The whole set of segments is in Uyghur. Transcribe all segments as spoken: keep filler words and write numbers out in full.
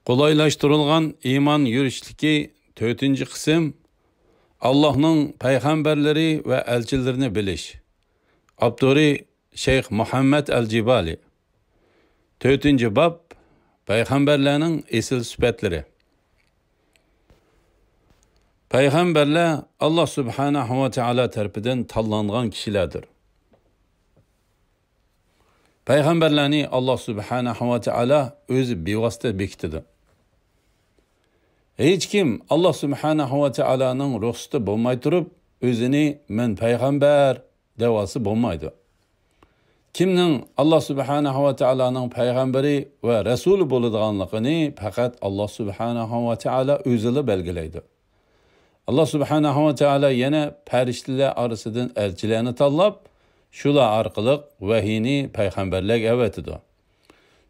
قولايلاشتۇرۇلغان ئىمان يۈرۈشلۈكى تۆتىنچى قىسىم، ئاللاھنىڭ پەيغەمبەرلىرى ۋە ئەلچىلىرىنى بىلىش. ئاپتورى شەيخ مۇھەممەد ئەل جىبالى. تۆتىنچى باب، پەيغەمبەرلەرنىڭ ئېسىل سۈپەتلىرى. پەيغەمبەرلەر ئاللاھ سۇبھانەھۇ ۋە تائالا تەرىپىدىن تاللانغان كىشىلەردۇر. پەيغەمبەرلەرنى ئاللاھ سۇبھانەھۇ ۋە تائالا ئۆزى بىۋاسىتە بېكىتىدۇ. ھېچكىم ئاللاھ سۇبھانەھۇ ۋە تائالانىڭ رۇخسىتى بولماي تۇرۇپ، ئۆزىنى «مەن پەيغەمبەر» دەۋالسا بولمايدۇ. كىمنىڭ ئاللاھ سۇبھانەھۇ ۋە تائالانىڭ پەيغەمبىرى ۋە رەسۇلى بولىدىغانلىقىنى پەقەت ئاللاھ سۇبھانەھۇ ۋە تائالا ئۆزىلا بەلگىلەيدۇ. ئاللاھ سۇبھانەھۇ ۋە تائالا يەنە پەرىشتىلەر ئارىسىدىن ئەلچىلەرنى تاللاپ، شۇلار ئارقىلىق ۋەھىينى پەيغەمبەرلەرگە ئەۋەتىدۇ.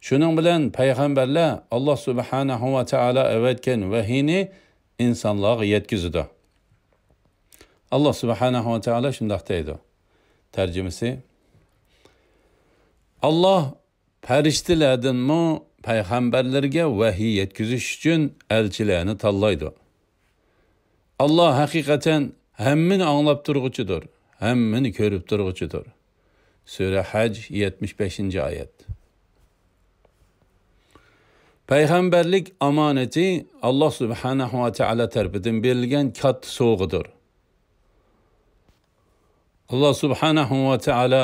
شۇنىڭ بىلەن پەيغەمبەرلەر ئاللاھ سۇبھانەھۇ ۋە تائالا ئەۋەتكەن ۋەھىينى ئىنسانلارغا يەتكۈزىدۇ. ئاللاھ سۇبھانەھۇ ۋە تائالا شۇنداق دەيدۇ. تەرجىمىسى: ئاللاھ پەرىشتىلەردىنمۇ پەيغەمبەرلەرگە ۋەھىي يەتكۈزۈش ئۈچۈن ئەلچىلەرنى تاللايدۇ. ئاللاھ ھەقىقەتەن ھەممىنى ئاڭلاپ تۇرغۇچىدۇر، ھەممىنى كۆرۈپ تۇرغۇچىدۇر. سۈرە ھەج، يەتمىش بەشىنچى ئايەت. پەيغەمبەرلىك ئامانىتى ئاللاھ سۇبھانەھۇ ۋە تائالا تەرىپىدىن بېرىلگەن كاتتا سوۋغىدۇر. ئاللاھ سۇبھانەھۇ ۋە تائالا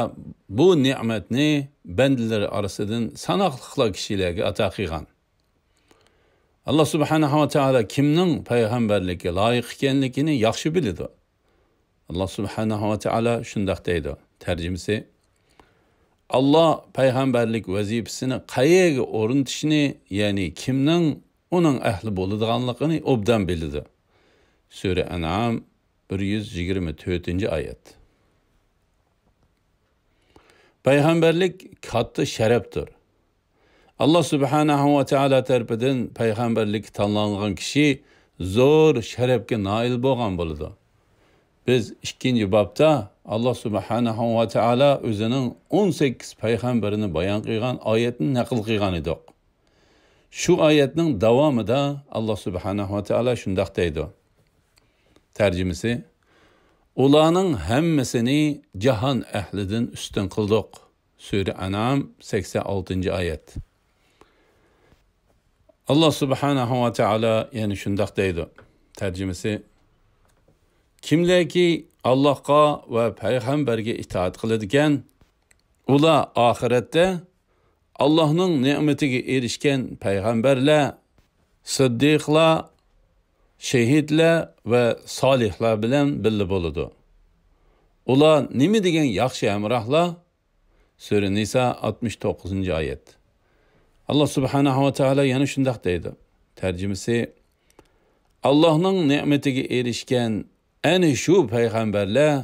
بۇ نېمەتنى بەندىلىرى ئارىسىدىن ساناقلىقلا كىشىلەرگە ئاتا قىلغان. ئاللاھ سۇبھانەھۇ ۋە تائالا كىمنىڭ پەيغەمبەرلىككە لايىق ئىكەنلىكىنى ياخشى بىلىدۇ. ئاللاھ سۇبھانەھۇ ۋە تائالا شۇنداق دەيدۇ. تەرجىمىسى: ئاللاھ پەيغەمبەرلىك ۋەزىپىسىنى قەيەرگە ئورنىتىشنى، يەنى كىمنىڭ ئۇنىڭ ئەھلى بولىدىغانلىقىنى ئوبدان بىلىدۇ. سۈرە ئەنئام، بىر يۈز يىگىرمە تۆتىنچى ئايەت. پەيغەمبەرلىك كاتتا شەرەپتۇر. ئاللاھ سۇبھانەھۇ ۋە تائالا تەرىپىدىن پەيغەمبەرلىككە تاللانغان كىشى زور شەرەپكە نائىل بولغان بولىدۇ. بىز ئىككىنچى بابتا ئاللاھ سۇبھانەھۇ ۋە تائالا ئۆزىنىڭ ئون سەككىز پەيغەمبىرىنى بايان قىلغان ئايەتنى نەقىل قىلغان ئىدۇق. شۇ ئايەتنىڭ داۋامىدا ئاللاھ سۇبھانەھۇ ۋە تائالا شۇنداق دەيدۇ. تەرجىمىسى: ئۇلارنىڭ ھەممىسىنى جاھان ئەھلىدىن ئۈستۈن قىلدۇق. سۈرە ئەنئام، سەكسەن ئالتىنچى ئايەت. ئاللاھ سۇبھانەھۇ ۋە تائالا يەنە شۇنداق دەيدۇ. تەرجىمىسى: كىملەركى ئاللاھقا ۋە پەيغەمبەرگە ئىتائەت قىلىدىكەن، ئۇلار ئاخىرەتتە ئاللاھنىڭ نېمىتىگە ئېرىشكەن پەيغەمبەرلەر، سىددىقلار، شېھىتلەر ۋە سالىھلار بىلەن بىللە بولىدۇ. ئۇلار نېمە دېگەن ياخشى ھەمراھلار! سۈرە نىسا، ئاتمىش توققۇزىنچى ئايەت. ئاللاھ سۇبھانەھۇ ۋە تائالا يەنە شۇنداق دەيدۇ. تەرجىمىسى: ئاللاھنىڭ نېمىتىگە ئېرىشكەن ئەنە شۇ پەيغەمبەرلەر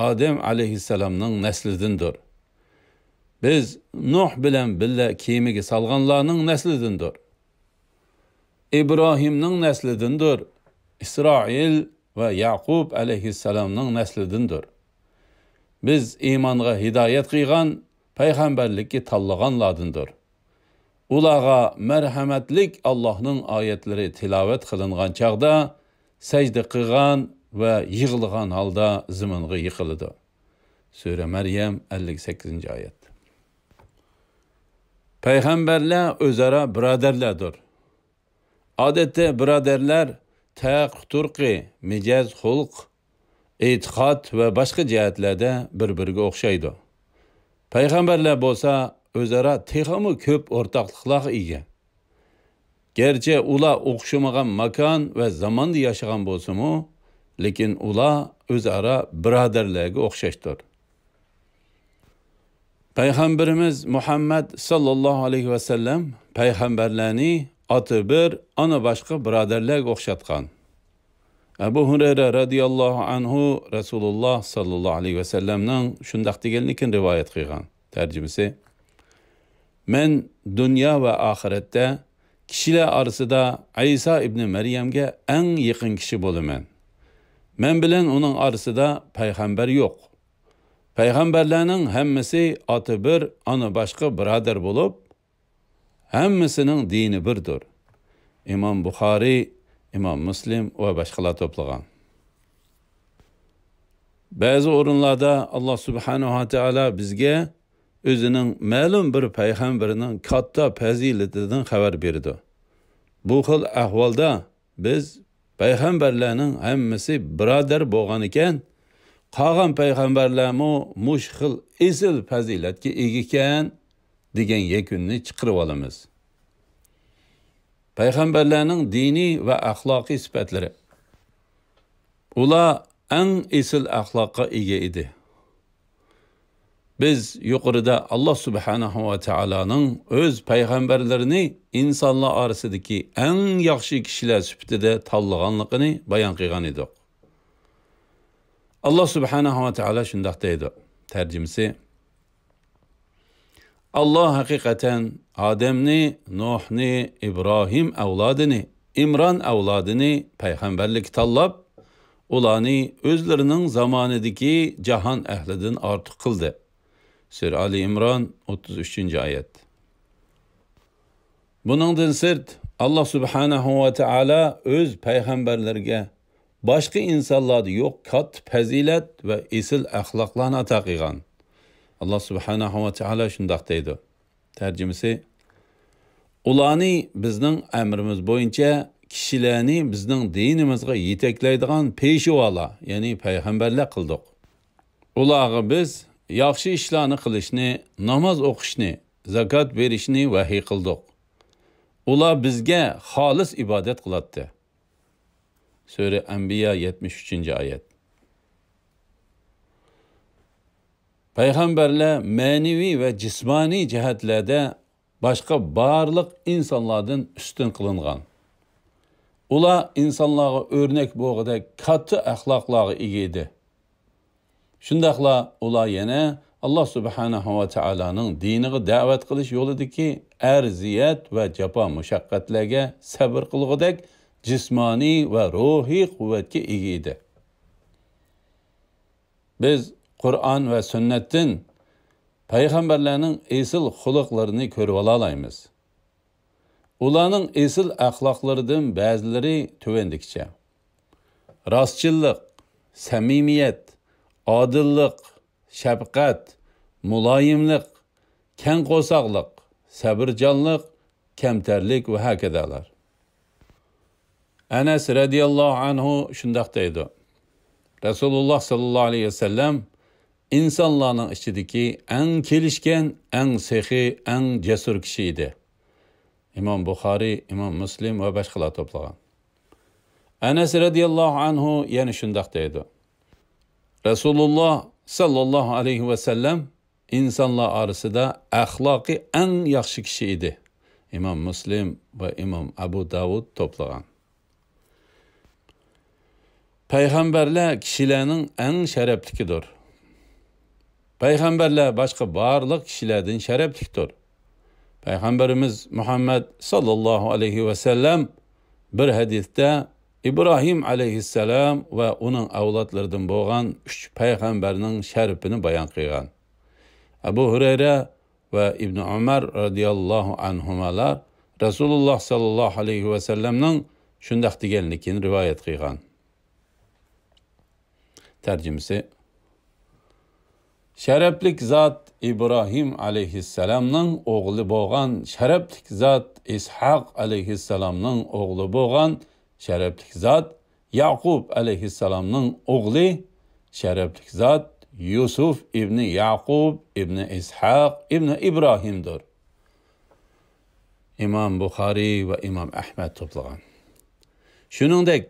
ئادەم ئەلەيھىسسالامنىڭ نەسلىدىندۇر. بىز نۇھ بىلەن بىللە كېمىگە سالغانلارنىڭ نەسلىدىندۇر. ئىبراھىمنىڭ نەسلىدىندۇر. ئىسرائىل ۋە يەقۇب ئەلەيھىسسالامنىڭ نەسلىدىندۇر. بىز ئىمانغا ھىدايەت قىلغان، پەيغەمبەرلىككە تاللىغانلاردىندۇر. ئۇلارغا مەرھەمەتلىك ئاللاھنىڭ ئايەتلىرى تىلاۋەت قىلىنغان چاغدا سەجدە قىلغان ۋە يىغلىغان ھالدا زېمىنغا يىقىلىدۇ. سۈرە مەريەم، ئەللىك سەككىزىنچى ئايەت. پەيغەمبەرلەر ئۆزئارا بۇرادەرلەردۇر. ئادەتتە بۇرادەرلەر تەق تۇرقى، مىجەز خۇلق، ئېتىقاد ۋە باشقا جەھەتلەردە بىر-بىرىگە ئوخشايدۇ. پەيغەمبەرلەر بولسا ئۆزئارا تېخىمۇ كۆپ ئورتاقلىقلارغا ئىگە. گەرچە ئۇلار ئوخشىمىغان ماكان ۋە زاماندا ياشىغان بولسىمۇ، لېكىن ئۇلار ئۆزئارا بۇرادەرلەرگە ئوخشاشتۇر. پەيغەمبىرىمىز مۇھەممەد ساللاللاھۇ ئەلەيھى ۋەسەللەم پەيغەمبەرلەرنى ئاتا بىر، ئانا باشقا بۇرادەرلەرگە ئوخشاتقان. ئەبۇ ھۇرەيرە رەزىياللاھۇ ئەنھۇ رەسۇلۇللاھ ساللاللاھۇ ئەلەيھى ۋەسەللەمنىڭ شۇنداق دېگەنلىكىنى رىۋايەت قىلغان. تەرجىمىسى: مەن دۇنيا ۋە ئاخىرەتتە كىشىلەر ئارىسىدا ئەيسا ئىبنى مەريەمگە ئەڭ يېقىن كىشى بولىمەن. مەن بىلەن ئۇنىڭ ئارىسىدا پەيغەمبەر يوق. پەيغەمبەرلەرنىڭ ھەممىسى ئاتا بىر، ئانا باشقا بۇرادەر بولۇپ، ھەممىسىنىڭ دىنى بىردۇر. ئىمام بۇخارىي، ئىمام مۇسلىم ۋە باشقىلار توپلىغان. بەزى ئورۇنلاردا ئاللا سۇبھانەھۇ ۋە تائالا بىزگە ئۆزىنىڭ مەلۇم بىر پەيغەمبىرىنىڭ كاتتا پەزىلىتىدىن خەۋەر بېرىدۇ. بۇ خىل ئەھۋالدا بىز پەيغەمبەرلەرنىڭ ھەممىسى بۇرادەر بولغانىكەن، قالغان پەيغەمبەرلەرمۇ مۇشۇ خىل ئېسىل پەزىلەتكە ئىگىكەن، دېگەن يەكۈننى چىقىرىۋالىمىز. پەيغەمبەرلەرنىڭ دىنىي ۋە ئەخلاقىي سۈپەتلىرى. ئۇلار ئەڭ ئېسىل ئەخلاققا ئىگە ئىدى. بىز يۇقىرىدا ئاللا سۇبھانەھۇ ۋە تائالانىڭ ئۆز پەيغەمبەرلىرىنى ئىنسانلار ئارىسىدىكى ئەڭ ياخشى كىشىلەر سۈپىتىدە تاللىغانلىقىنى بايان قىلغان ئىدۇق. ئاللا سۇبھانەھۇ ۋە تائالا شۇنداق دەيدۇ. تەرجىمىسى، ئاللا ھەقىقەتەن ئادەمنى، نۇھنى، ئىبراھىم ئەۋلادىنى، ئىمران ئەۋلادىنى پەيغەمبەرلىككە تاللاپ، ئۇلارنى ئۆزلىرىنىڭ زامانىدىكى جاھان ئەھلىدىن ئارتۇق قىلدى. سۈرە ئالى ئىمران، ئوتتۇز ئۈچىنچى ئايەت. بۇنىڭدىن سىرت، ئاللا سۇبھانەھۇ ۋە تائالا ئۆز پەيغەمبەرلىرىگە باشقا ئىنسانلاردا يوق كاتتا پەزىلەت ۋە ئېسىل ئەخلاقلارنى ئاتا قىلغان. ئاللا سۇبھانەھۇ ۋە تائالا شۇنداق دەيدۇ. تەرجىمىسى، ئۇلارنى بىزنىڭ ئەمرىمىز بويىچە كىشىلەرنى بىزنىڭ دىنىمىزغا يېتەكلەيدىغان پېشۋالار، يەنى پەيغەمبەرلەر قىلدۇق. ئۇلارغا بىز ياخشى ئىشلارنى قىلىشنى، ناماز ئوقۇشنى، زاكات بېرىشنى ۋەھىي قىلدۇق. ئۇلار بىزگە خالىس ئىبادەت قىلاتتى. سۈرە ئەنبىيا، يەتمىش ئۈچىنچى ئايەت. پەيغەمبەرلەر مەنىۋى ۋە جىسمانىي جەھەتلەردە باشقا بارلىق ئىنسانلاردىن ئۈستۈن قىلىنغان. ئۇلار ئىنسانلارغا ئۆرنەك بولغۇدەك كاتتا ئەخلاقلارغا ئىگە ئىدى. شۇنداقلا ئۇلار يەنە ئاللا سۇبھانەھۇ ۋە تائالانىڭ دىنىغا دەۋەت قىلىش يولىدىكى ئەرزىيەت ۋە جاپا مۇشەققەتلەرگە سەۋر قىلغۇدەك جىسمانىي ۋە روھىي قۇۋۋەتكە ئىگە ئىدى. بىز قۇرئان ۋە سۈننەتتىن پەيغەمبەرلەرنىڭ ئېسىل خۇلقلىرىنى كۆرۈۋالالايمىز. ئۇلارنىڭ ئېسىل ئەخلاقلىرىدىن بەزىلىرى تۆۋەندىكىچە: راستچىللىق، سەمىمىيەت، ئادىللىق، شەپقەت، مۇلايىملىق، كەڭ قورساقلىق، سەۋرچانلىق، كەمتەرلىك ۋە ھەكەدالار. ئەنەس رەزىياللاھۇ ئەنھۇ شۇنداق دەيدۇ: رەسۇلۇللاھ ساللاللاھۇ ئەلەيھى ۋەسەللەم ئىنسانلارنىڭ ئىچىدىكى ئەڭ كېلىشكەن، ئەڭ سېخىي، ئەڭ جەسۇر كىشى ئىدى. ئىمام بۇخارىي، ئىمام مۇسلىم ۋە باشقىلار توپلىغان. ئەنەس رەزىياللاھۇ ئەنھۇ يەنە شۇنداق دەيدۇ: رەسۇلۇللاھ ساللاللاھۇ ئەلەيھى ۋەسەللەم ئىنسانلار ئارىسىدا ئەخلاقى ئەڭ ياخشى كىشى ئىدى. ئىمام مۇسلىم ۋە ئىمام ئەبۇ داۋۇد توپلىغان. پەيغەمبەرلەر كىشىلەرنىڭ ئەڭ شەرەپلىكىدۇر. پەيغەمبەرلەر باشقا بارلىق كىشىلەردىن شەرەپلىكتۇر. پەيغەمبىرىمىز مۇھەممەد ساللاللاھۇ ئەلەيھى ۋەسەللەم بىر ھەدىستە ئىبراھىم ئەلەيھىسسالام ۋە ئۇنىڭ ئەۋلادلىرىدىن بولغان ئۈچ پەيغەمبەرنىڭ شەرىپىنى بايان قىلغان. ئەبۇ ھۇرەيرە ۋە ئىبنى ئۆمەر رەزىياللاھۇ ئەنھۇمالار رەسۇلۇللاھ ساللاللاھۇ ئەلەيھى ۋەسەللەمنىڭ شۇنداق دېگەنلىكىنى رىۋايەت قىلغان. تەرجىمىسى: شەرەپلىك زات ئىبراھىم ئەلەيھىسسالامنىڭ ئوغلى بولغان شەرەپلىك زات ئىسھاق ئەلەيھىسسالامنىڭ ئوغلى بولغان شەرەپلىك زات يەقۇب ئەلەيھىسسالامنىڭ ئوغلى شەرەپلىك زات يۈسۈف ئىبنى يەقۇب ئىبنى ئىسھاق ئىبنى ئىبراھىمدۇر. ئىمام بۇخارىي ۋە ئىمام ئەھمەد توپلىغان. شۇنىڭدەك،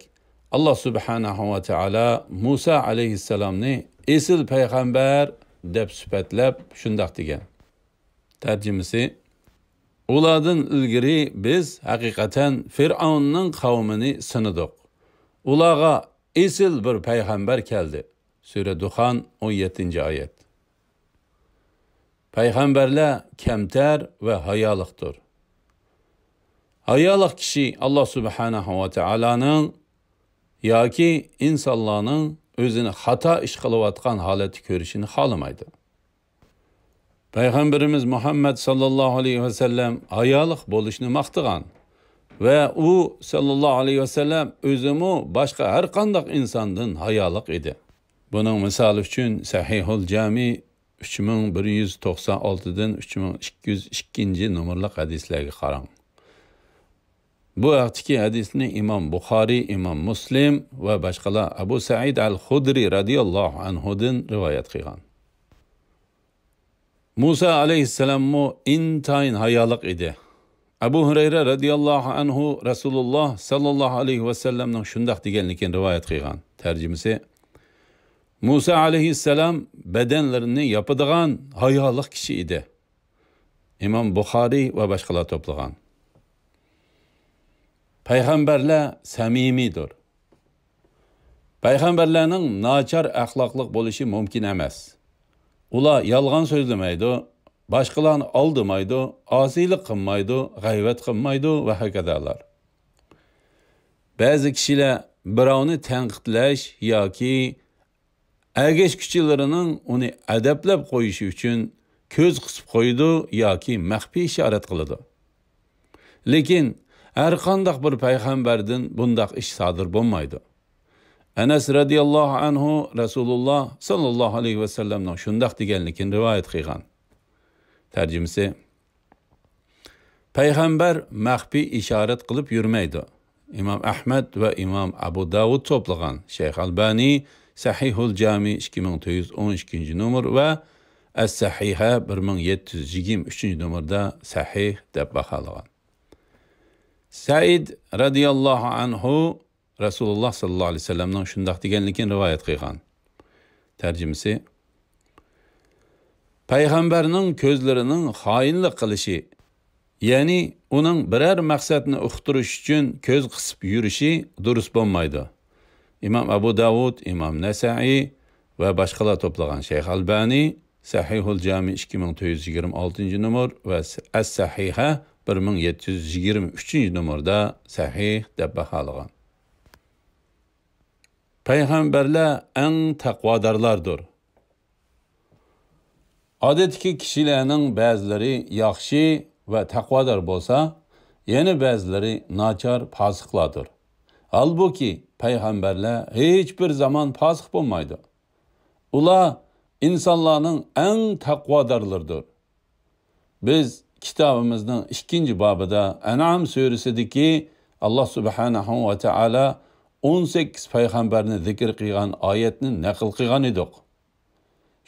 ئاللا سۇبھانەھۇ ۋە تائالا مۇسا ئەلەيھىسسالامنى ئېسىل پەيغەمبەر دەپ سۈپەتلەپ شۇنداق دېگەن. تەرجىمىسى: ئۇلاردىن ئىلگىرى بىز ھەقىقەتەن فىرئەۋننىڭ قەۋمىنى سىنىدۇق. ئۇلارغا ئېسىل بىر پەيغەمبەر كەلدى. سۈرە دۇخان، ئون يەتتىنچى ئايەت. پەيغەمبەرلەر كەمتەر ۋە ھايالىقتۇر. ھايالىق كىشى ئاللا سۇبھانەھۇ ۋە تائالانىڭ ياكى ئىنسانلارنىڭ ئۆزىنى خاتا ئىش قىلىۋاتقان ھالەتتە كۆرۈشىنى خالىمايدۇ. پەيغەمبىرىمىز مۇھەممەد ساللاللاھۇ ئەلەيھى ۋەسەللەم ھايالىق بولۇشنى ماختىغان. ۋە ئۇ ساللاللاھۇ ئەلەيھى ۋەسەللەم ئۆزىمۇ باشقا ھەر قانداق ئىنساندىن ھايالىق ئىدى. بۇنىڭ مىسالى ئۈچۈن سەھىھۇل جامى ئۈچ مىڭ بىر يۈز توقسان ئالتىدىن ئۈچ مىڭ ئىككى يۈز ئىككىنچى نومۇرلۇق ھەدىسلەرگە قاراڭ. بۇ ھەقتىكى ھەدىسنى ئىمام بۇخارىي، ئىمام مۇسلىم ۋە باشقىلار ئەبۇ سەئىد ئەل خۇدرى رەزىياللاھۇ ئەنھۇدىن رىۋايەت قىلغان. مۇسا ئەلەيھىسسالاممۇ ئىنتايىن ھايالىق ئىدى. ئەبۇ ھۇرەيرە رەزىياللاھۇ ئەنھۇ رەسۇلۇللاھ ساللاللاھۇ ئەلەيھى ۋەسەللەمنىڭ شۇنداق دېگەنلىكىنى رىۋايەت قىلغان. تەرجىمىسى، مۇسا ئەلەيھىسسالام بەدەنلىرىنى ياپىدىغان ھايالىق كىشى ئىدى. ئىمام بۇخارىي ۋە باشقىلار توپلىغان. پەيغەمبەرلەر سەمىمىيدۇر. پەيغەمبەرلەرنىڭ ناچار ئەخلاقلىق بولۇشى مۇمكىن ئەمەس. ئۇلار يالغان سۆزلىمەيدۇ، باشقىلارنى ئالدىمايدۇ، ئاسىيلىق قىلمايدۇ، غەيۋەت قىلمايدۇ ۋە ھەكەزالار. بەزى كىشىلەر بىراۋنى تەنقىدلەش ياكى ئەگەشكۈچىلىرىنىڭ ئۇنى ئەدەپلەپ قويۇشى ئۈچۈن كۆز قىسىپ قويىدۇ ياكى مەخپىي ئىشارەت قىلىدۇ. لېكىن ھەرقانداق بىر پەيغەمبەردىن بۇنداق ئىش سادىر بولمايدۇ. ئەنەس رەزىياللاھۇ ئەنھۇ رەسۇلۇللاھ ساللاللاھۇ ئەلەيھى ۋەسەللەمنىڭ شۇنداق دېگەنلىكىنى رىۋايەت قىلغان. تەرجىمىسى، پەيغەمبەر مەخپىي ئىشارەت قىلىپ يۈرمەيدۇ. ئىمام ئەھمەد ۋە ئىمام ئەبۇ داۋۇد توپلىغان. شەيخ ئەلبانى سەھىھۇل جامى ئىككى مىڭ تۆت يۈز ئون ئىككىنچى نومۇر ۋە ئەس-سەھىھە بىر مىڭ يەتتە يۈز يىگىرمە ئۈچىنچى نومۇردا سەھىھ دەپ باھالىغان. سەئىد رەزىياللاھۇ ئەنھۇ رەسۇلۇللاھ ساللاللاھۇ ئەلەيھى ۋەسەللەمنىڭ شۇنداق دېگەنلىكىنى رىۋايەت قىلغان. تەرجىمىسى، پەيغەمبەرنىڭ كۆزلىرىنىڭ خائىنلىق قىلىشى، يەنى ئۇنىڭ بىرەر مەقسەتنى ئۇقتۇرۇش ئۈچۈن كۆز قىسىپ يۈرۈشى دۇرۇس بولمايدۇ. ئىمام ئەبۇ داۋۇد، ئىمام نەسەئىي ۋە باشقىلار توپلىغان. شەيخ ئەلبانى سەھىھۇل جامى ئىككى مىڭ تۆت يۈز يىگىرمە ئالتىنچى نومۇر ۋە ئەس-سەھىھە بىر مىڭ يەتتە يۈز يىگىرمە ئۈچىنچى نومۇردا سەھىھ دەپ باھالىغان. پەيغەمبەرلەر ئەڭ تەقۋادارلاردۇر. ئادەتتىكى كىشىلەرنىڭ بەزىلىرى ياخشى ۋە تەقۋادار بولسا، يەنە بەزىلىرى ناچار پاسىقلاردۇر. ھالبۇكى، پەيغەمبەرلەر ھېچبىر زامان پاسىق بولمايدۇ. ئۇلار ئىنسانلارنىڭ ئەڭ تەقۋادارلىرىدۇر. بىز كىتابىمىزنىڭ ئىككىنچى بابىدا ئەنئام سۈرىسىدىكى ئاللا سۇبھانەھۇ ۋە تائالا ئون سەككىز پەيغەمبەرنى زىكىر قىلغان ئايەتنى نەقىل قىلغان ئىدۇق.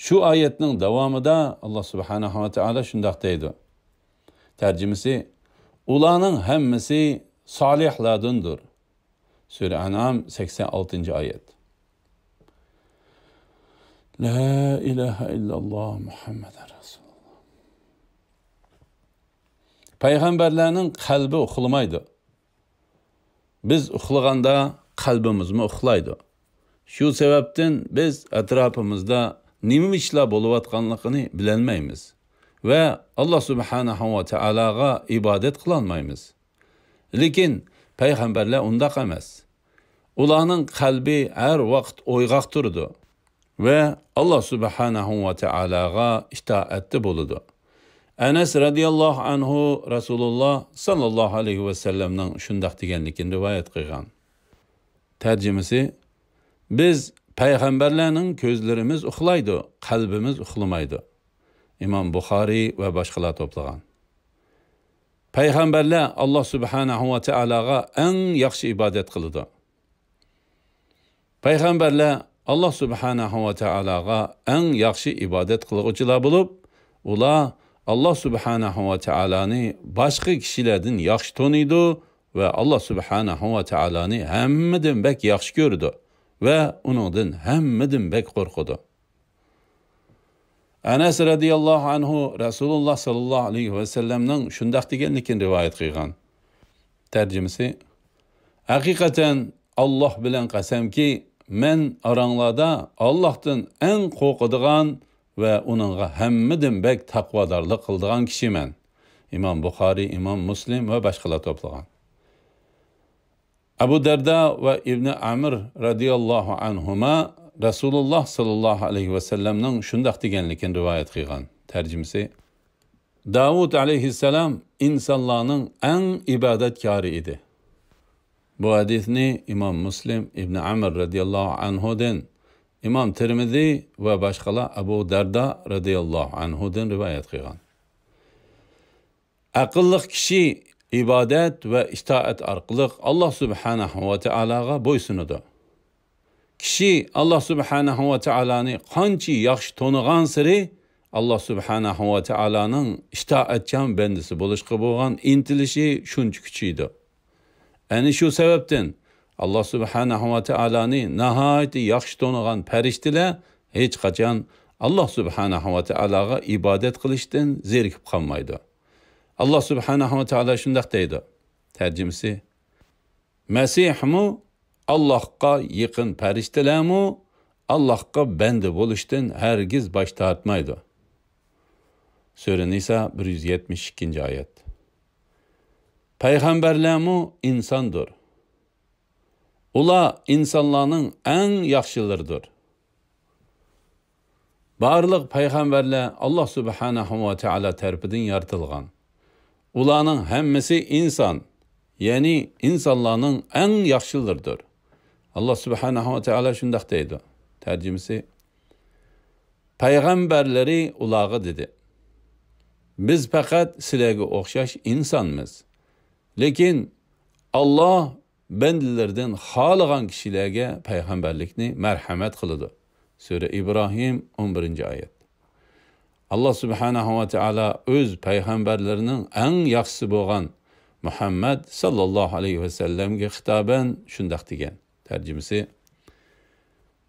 شۇ ئايەتنىڭ داۋامىدا ئاللا سۇبھانەھۇ ۋە تائالا شۇنداق دەيدۇ. تەرجىمىسى، ئۇلارنىڭ ھەممىسى سالىھلاردىندۇر. سۈرە ئەنئام، سەكسەن ئالتىنچى ئايەت. لا ئىلاھە ئىللاللا مۇھەممەدۇر رەسۇلۇللا. پەيغەمبەرلەرنىڭ قەلبى ئۇخلىمايدۇ. بىز ئۇخلىغاندا قەلبىمىزمۇ ئۇخلايدۇ. شۇ سەۋەبتىن بىز ئەتراپىمىزدا نېمە ئىشلار بولۇۋاتقانلىقىنى بىلەلمەيمىز ۋە ئاللا سۇبھانەھۇ ۋە تائالاغا ئىبادەت قىلالمايمىز. لېكىن پەيغەمبەرلەر ئۇنداق ئەمەس. ئۇلارنىڭ قەلبى ھەر ۋاقىت ئويغاق تۇرىدۇ ۋە ئاللا سۇبھانەھۇ ۋە تائالاغا ئىتائەتتە بولىدۇ. ئەنەس رەزىياللاھۇ ئەنھۇ رەسۇلۇللا ساللاللاھۇ ئەلەيھى ۋەسەللەمنىڭ شۇنداق دېگەنلىكىنى رىۋايەت قىلغان. تەرجىمىسى، بىز پەيغەمبەرلەرنىڭ كۆزلىرىمىز ئۇخلايدۇ، قەلبىمىز ئۇخلىمايدۇ. ئىمام بۇخارىي ۋە باشقىلار توپلىغان. پەيغەمبەرلەر ئاللا سۇبھانەھۇ ۋە تائالاغا ئەڭ ياخشى ئىبادەت قىلىدۇ. پەيغەمبەرلەر ئاللا سۇبھانەھۇ ۋە تائالاغا ئەڭ ياخشى ئىبادەت قىلغۇچىلار بولۇپ، ئۇلار ئاللا سۇبھانەھۇ ۋە تائالانى باشقا كىشىلەردىن ياخشى تونۇيدۇ ۋە ئاللا سۇبھانەھۇ ۋە تائالانى ھەممىدىن بەك ياخشى كۆرىدۇ ۋە ئۇنىڭدىن ھەممىدىن بەك قورقىدۇ. ئەنەس رەزىياللاھۇ ئەنھۇ رەسۇلۇللا ساللاللاھۇ ئەلەيھى ۋەسەللەمنىڭ شۇنداق دېگەنلىكىنى رىۋايەت قىلغان. تەرجىمىسى، ھەقىقەتەن ئاللاھ بىلەن قەسەمكى، مەن ئاراڭلاردا ئاللاھتىن ئەڭ قورقىدىغان ۋە ئۇنىڭغا ھەممىدىن بەك تەقۋادارلىق قىلىدىغان كىشىمەن. ئىمام بۇخارىي، ئىمام مۇسلىم ۋە باشقىلار توپلىغان. ئەبۇ دەردا ۋە ئىبنى ئەمر رەزىياللاھۇ ئەنھۇما رەسۇلۇللا ساللاللاھۇ ئەلەيھى ۋەسەللەمنىڭ شۇنداق دېگەنلىكىنى رىۋايەت قىلغان. تەرجىمىسى، داۋۇت ئەلەيھىسسالام ئىنسانلارنىڭ ئەڭ ئىبادەتكارى ئىدى. بۇ ھەدىسنى ئىمام مۇسلىم ئىبن ئەمر رەزىياللاھۇ ئەنھۇدىن، ئىمام تىرمىزى ۋە باشقىلار ئەبۇ دەردا رەزىياللاھۇ ئەنھۇدىن رىۋايەت قىلغان. ئەقىللىق كىشى ئىبادەت ۋە ئىتائەت ئارقىلىق ئاللا سۇبھانەھۇ ۋە تائالاغا بويسۇنىدۇ. كىشى ئاللا سۇبھانەھۇ ۋە تائالانى قانچە ياخشى تونۇغانسېرى، ئاللا سۇبھانەھۇ ۋە تائالانىڭ ئىتائەتچان بەندىسى بولۇشقا بولغان ئىنتىلىشى شۇنچە كۈچىيىدۇ. ئەنە شۇ سەۋەبتىن ئاللا سۇبھانەھۇ ۋە تائالانى ناھايىتى ياخشى تونۇغان پەرىشتىلەر ھېچقاچان ئاللا سۇبھانەھۇ ۋە تائالاغا ئىبادەت قىلىشتىن زېرىكىپ قالمايدۇ. ئاللا سۇبھانەھۇ ۋە تائالا شۇنداق دەيدۇ. تەرجىمىسى: مەسىھمۇ، ئاللاھقا يېقىن پەرىشتىلەرمۇ ئاللاھقا بەندە بولۇشتىن ھەرگىز باش تارتمايدۇ. سۈرە نىسا، بىر يۈز يەتمىش ئىككىنچى ئايەت. پەيغەمبەرلەرمۇ ئىنساندۇر. ئۇلار ئىنسانلارنىڭ ئەڭ ياخشىلىرىدۇر. بارلىق پەيغەمبەرلەر ئاللا سۇبھانەھۇ ۋە تائالا تەرىپىدىن يارىتىلغان. ئۇلارنىڭ ھەممىسى ئىنسان، يەنى ئىنسانلارنىڭ ئەڭ ياخشىلىرىدۇر. ئاللا سۇبھانەھۇ ۋە تائالا شۇنداق دەيدۇ. تەرجىمىسى: پەيغەمبەرلىرى ئۇلارغا دېدى: بىز پەقەت سىلەرگە ئوخشاش ئىنسانمىز. لېكىن ئاللا بەندىلىرىدىن خالىغان كىشىلەرگە پەيغەمبەرلىكنى مەرھەمەت قىلىدۇ. سۈرە ئىبراھىم، ئون بىرىنچى ئايەت. ئاللا سۇبھانەھۇ ۋە تائالا ئۆز پەيغەمبەرلىرىنىڭ ئەڭ ياخشىسى بولغان مۇھەممەد ساللاللاھۇ ئەلەيھى ۋەسەللەمگە خىتابەن شۇنداق دېگەن. تەرجىمىسى: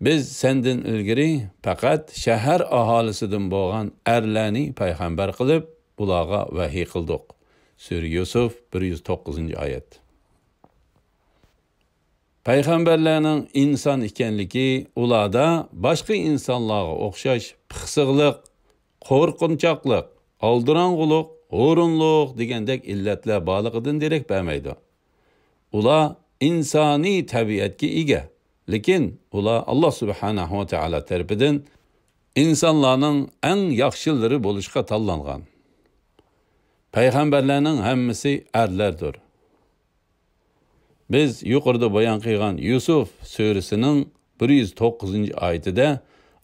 بىز سەندىن ئىلگىرى پەقەت شەھەر ئاھالىسىدىن بولغان ئەرلەرنى پەيغەمبەر قىلىپ، ئۇلارغا ۋەھىي قىلدۇق. سۈرە يۈسۈف، بىر يۈز توققۇزىنچى ئايەت. پەيغەمبەرلەرنىڭ ئىنسان ئىكەنلىكى ئۇلاردا باشقا ئىنسانلارغا ئوخشاش پىخسىقلىق، قورقۇنچاقلىق، ئالدىراڭغۇلۇق، ھۇرۇنلۇق دېگەندەك ئىللەتلەر بارلىقىدىن دېرەك بەرمەيدۇ. ئۇلار ئىنسانىي تەبىئەتكە ئىگە، لېكىن ئۇلار ئاللا سۇبھانەھۇ ۋە تائالا تەرىپىدىن ئىنسانلارنىڭ ئەڭ ياخشىلىرى بولۇشقا تاللانغان. پەيغەمبەرلەرنىڭ ھەممىسى ئەرلەردۇر. بىز يۇقىرىدا بايان قىلغان يۈسۈف سۈرىسىنىڭ بىر يۈز توققۇزىنچى ئايىتىدە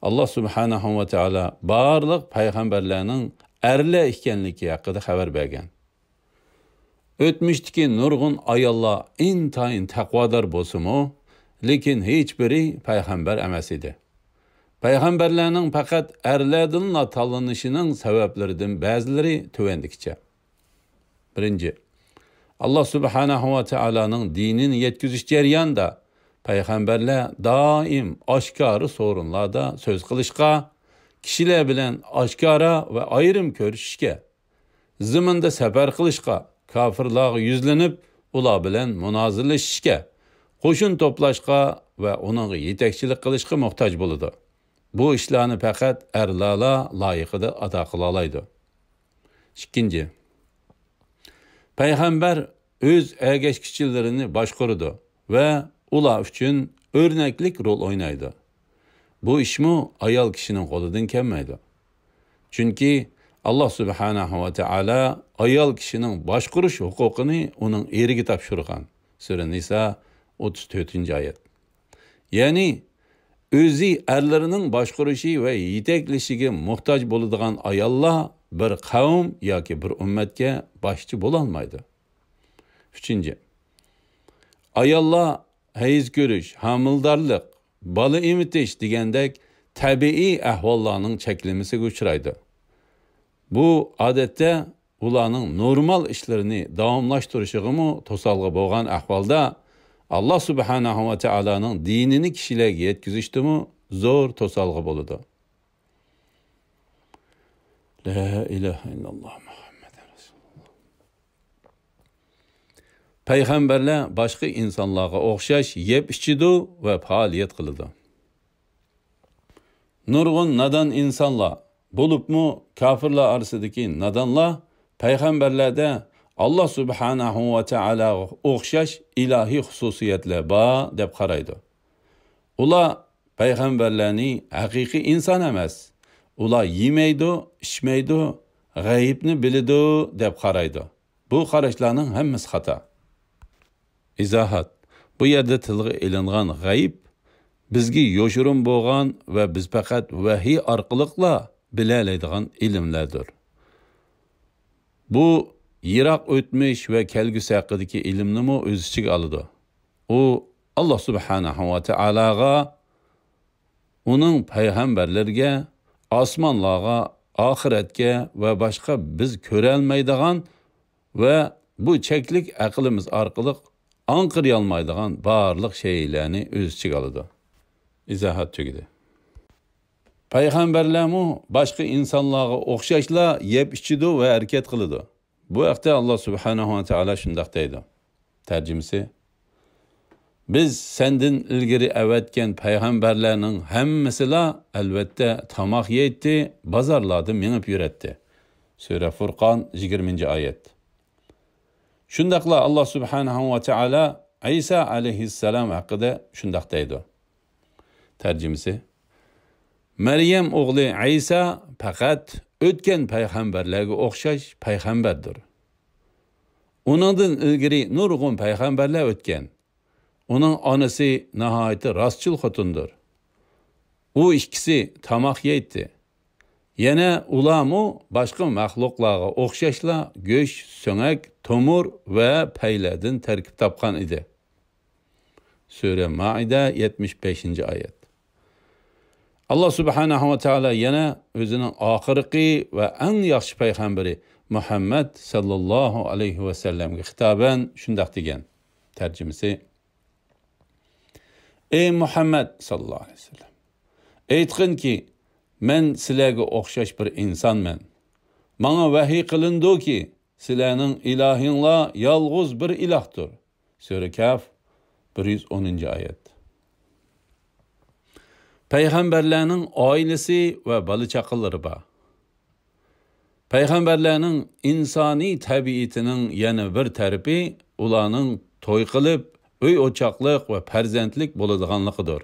ئاللا سۇبھانەھۇ ۋە تائالا بارلىق پەيغەمبەرلەرنىڭ ئەرلەر ئىكەنلىكى ھەققىدە خەۋەر بەرگەن. ئۆتمۈشتىكى نۇرغۇن ئاياللار ئىنتايىن تەقۋادار بولسىمۇ، لېكىن ھېچبىرى پەيغەمبەر ئەمەس ئىدى. پەيغەمبەرلەرنىڭ پەقەت ئەرلەردىنلا تاللىنىشىنىڭ سەۋەبلىرىدىن بەزىلىرى تۆۋەندىكىچە. بىرىنچى، ئاللا سۇبھانەھۇ ۋە تائالانىڭ دىنىنى يەتكۈزۈش جەريانىدا پەيغەمبەرلەر دائىم ئاشكارا سورۇنلاردا سۆز قىلىشقا، كىشىلەر بىلەن ئاشكارا ۋە ئايرىم كۆرۈشۈشكە، زېمىندا سەپەر قىلىشقا، كاپىرلارغا يۈزلىنىپ، ئۇلار بىلەن مۇنازىرىلىشىشكە، قوشۇن توپلاشقا ۋە ئۇنىڭغا يېتەكچىلىك قىلىشقا موھتاج بولىدۇ. بۇ ئىشلارنى پەقەت ئەرلەرلا لايىقىدا ئادا قىلالايدۇ. ئىككىنچى، پەيغەمبەر ئۆز ئەگەشكۈچىلىرىنى باشقۇرىدۇ ۋە ئۇلار ئۈچۈن ئۆرنەكلىك رول ئوينايدۇ. بۇ ئىشمۇ ئايال كىشىنىڭ قولىدىن كەلمەيدۇ. چۈنكى ئاللا سۇبھانەھۇ ۋە تائالا ئايال كىشىنىڭ باشقۇرۇش ھوقۇقىنى ئۇنىڭ ئېرىگە تاپشۇرغان. سۈرە نىسا، ئوتتۇز تۆتىنچى ئايەت. يەنى ئۆزى ئەرلىرىنىڭ باشقۇرۇشى ۋە يېتەكلىشىگە موھتاج بولىدىغان ئاياللار بىر قەۋم ياكى بىر ئۈممەتكە باشچى بولالمايدۇ. ئۈچىنچى، ئاياللار ھەيز كۆرۈش، ھامىلىدارلىق، بالا ئېمىتىش دېگەندەك تەبىئىي ئەھۋاللارنىڭ چەكلىمىسىگە ئۇچرايدۇ. بۇ، ئادەتتە، ئۇلارنىڭ نورمال ئىشلىرىنى داۋاملاشتۇرۇشىغىمۇ توسالغۇ بولغان ئەھۋالدا، ئاللا سۇبھانەھۇ ۋە تائالانىڭ دىنىنى كىشىلەرگە يەتكۈزۈشتىمۇ زور توسالغۇ بولىدۇ. لا ئىلاھە ئىللاللا مۇھەممەدۇر رەسۇلۇللا. پەيغەمبەرلەر باشقا ئىنسانلارغا ئوخشاش يەپ ئىچىدۇ ۋە پائالىيەت قىلىدۇ. نۇرغۇن نادان ئىنسانلار، بولۇپمۇ كاپىرلار ئارىسىدىكى نادانلار پەيغەمبەرلەردە ئاللا سۇبھانەھۇ ۋە تائالاغا ئوخشاش ئىلاھىي خۇسۇسىيەتلەر بار دەپ قارايدۇ. ئۇلار پەيغەمبەرلەرنى ھەقىقىي ئىنسان ئەمەس. ئۇلار يېمەيدۇ، ئىچمەيدۇ، غەيىبنى بىلىدۇ دەپ قارايدۇ. بۇ قاراشلارنىڭ ھەممىسى خاتا. ئىزاھات. بۇ يەردە تىلغا ئېلىنغان غەيىب بىزگە يوشۇرۇن بولغان ۋە بىز پەقەت ۋەھىي ئارقىلىقلا بىلەلەيدىغان ئىلىملەردۇر. بۇ يىراق ئۆتمۈش ۋە كەلگۈسى ھەققىدىكى ئىلىمنىمۇ ئۆز ئىچىگە ئالىدۇ. ئۇ ئاللا سۇبھانەھۇ ۋە تائالاغا، ئۇنىڭ پەيغەمبەرلىرىگە، ئاسمانلارغا، ئاخىرەتكە ۋە باشقا بىز كۆرەلمەيدىغان ۋە بۇ چەكلىك ئەقلىمىز ئارقىلىق ئاڭقىرىيالمايدىغان بارلىق شەيئىلەرنى ئۆز ئىچىگە ئالىدۇ. ئىزاھات تۈگىدى. پەيغەمبەرلەرمۇ باشقا ئىنسانلارغا ئوخشاشلا يەپ ئىچىدۇ ۋە ھەرىكەت قىلىدۇ. بۇ ھەقتە ئاللا سۇبھانەھۇ ۋە تائالا شۇنداق دەيدۇ. تەرجىمىسى: بىز سەندىن ئىلگىرى ئەۋەتكەن پەيغەمبەرلەرنىڭ ھەممىسىلا، ئەلۋەتتە، تاماق يەيتتى، بازارلاردا مېڭىپ يۈرەتتى. سۈرە فۇرقان، يىگىرمىنچى ئايەت. شۇنداقلا ئاللا سۇبھانەھۇ ۋە تائالا ئەيسا ئەلەيھىسسالام ھەققىدە شۇنداق دەيدۇ. تەرجىمىسى: مەريەم ئوغلى ئەيسا پەقەت ئۆتكەن پەيغەمبەرلەرگە ئوخشاش پەيغەمبەردۇر. ئۇنىڭدىن ئىلگىرى نۇرغۇن پەيغەمبەرلەر ئۆتكەن. ئۇنىڭ ئانىسى ناھايىتى راستچىل خوتۇندۇر. ئۇ ئىككىسى تاماق يەيتتى. يەنە ئۇلارمۇ باشقا مەخلۇقلارغا ئوخشاشلا گۆش، سۆڭەك، تومۇر ۋە پەيلەردىن تەركىب تاپقان ئىدى. سۈرە مائىدە، يەتمىش بەشىنچى ئايەت. ئاللا سۇبھانەھۇ ۋە تائالا يەنە ئۆزىنىڭ ئاخىرقى ۋە ئەڭ ياخشى پەيغەمبىرى مۇھەممەد ساللاللاھۇ ئەلەيھى ۋەسەللەمگە خىتابەن شۇنداق دېگەن. تەرجىمىسى: ئەي مۇھەممەد ساللاللاھۇ ئەلەيھى ۋەسەللەم، ئېيتقىنكى، مەن سىلەرگە ئوخشاش بىر ئىنسانمەن. ماڭا ۋەھىي قىلىنىدۇكى، سىلەرنىڭ ئىلاھىڭلار يالغۇز بىر ئىلاھتۇر. سۈرە كەھف، بىر يۈز ئونىنچى ئايەت. پەيغەمبەرلەرنىڭ ئائىلىسى ۋە بالا-چاقىلىرى بار. پەيغەمبەرلەرنىڭ ئىنسانىي تەبىئىتىنىڭ يەنە بىر تەرىپى ئۇلارنىڭ توي قىلىپ، ئۆي-ئوچاقلىق ۋە پەرزەنتلىك بولىدىغانلىقىدۇر.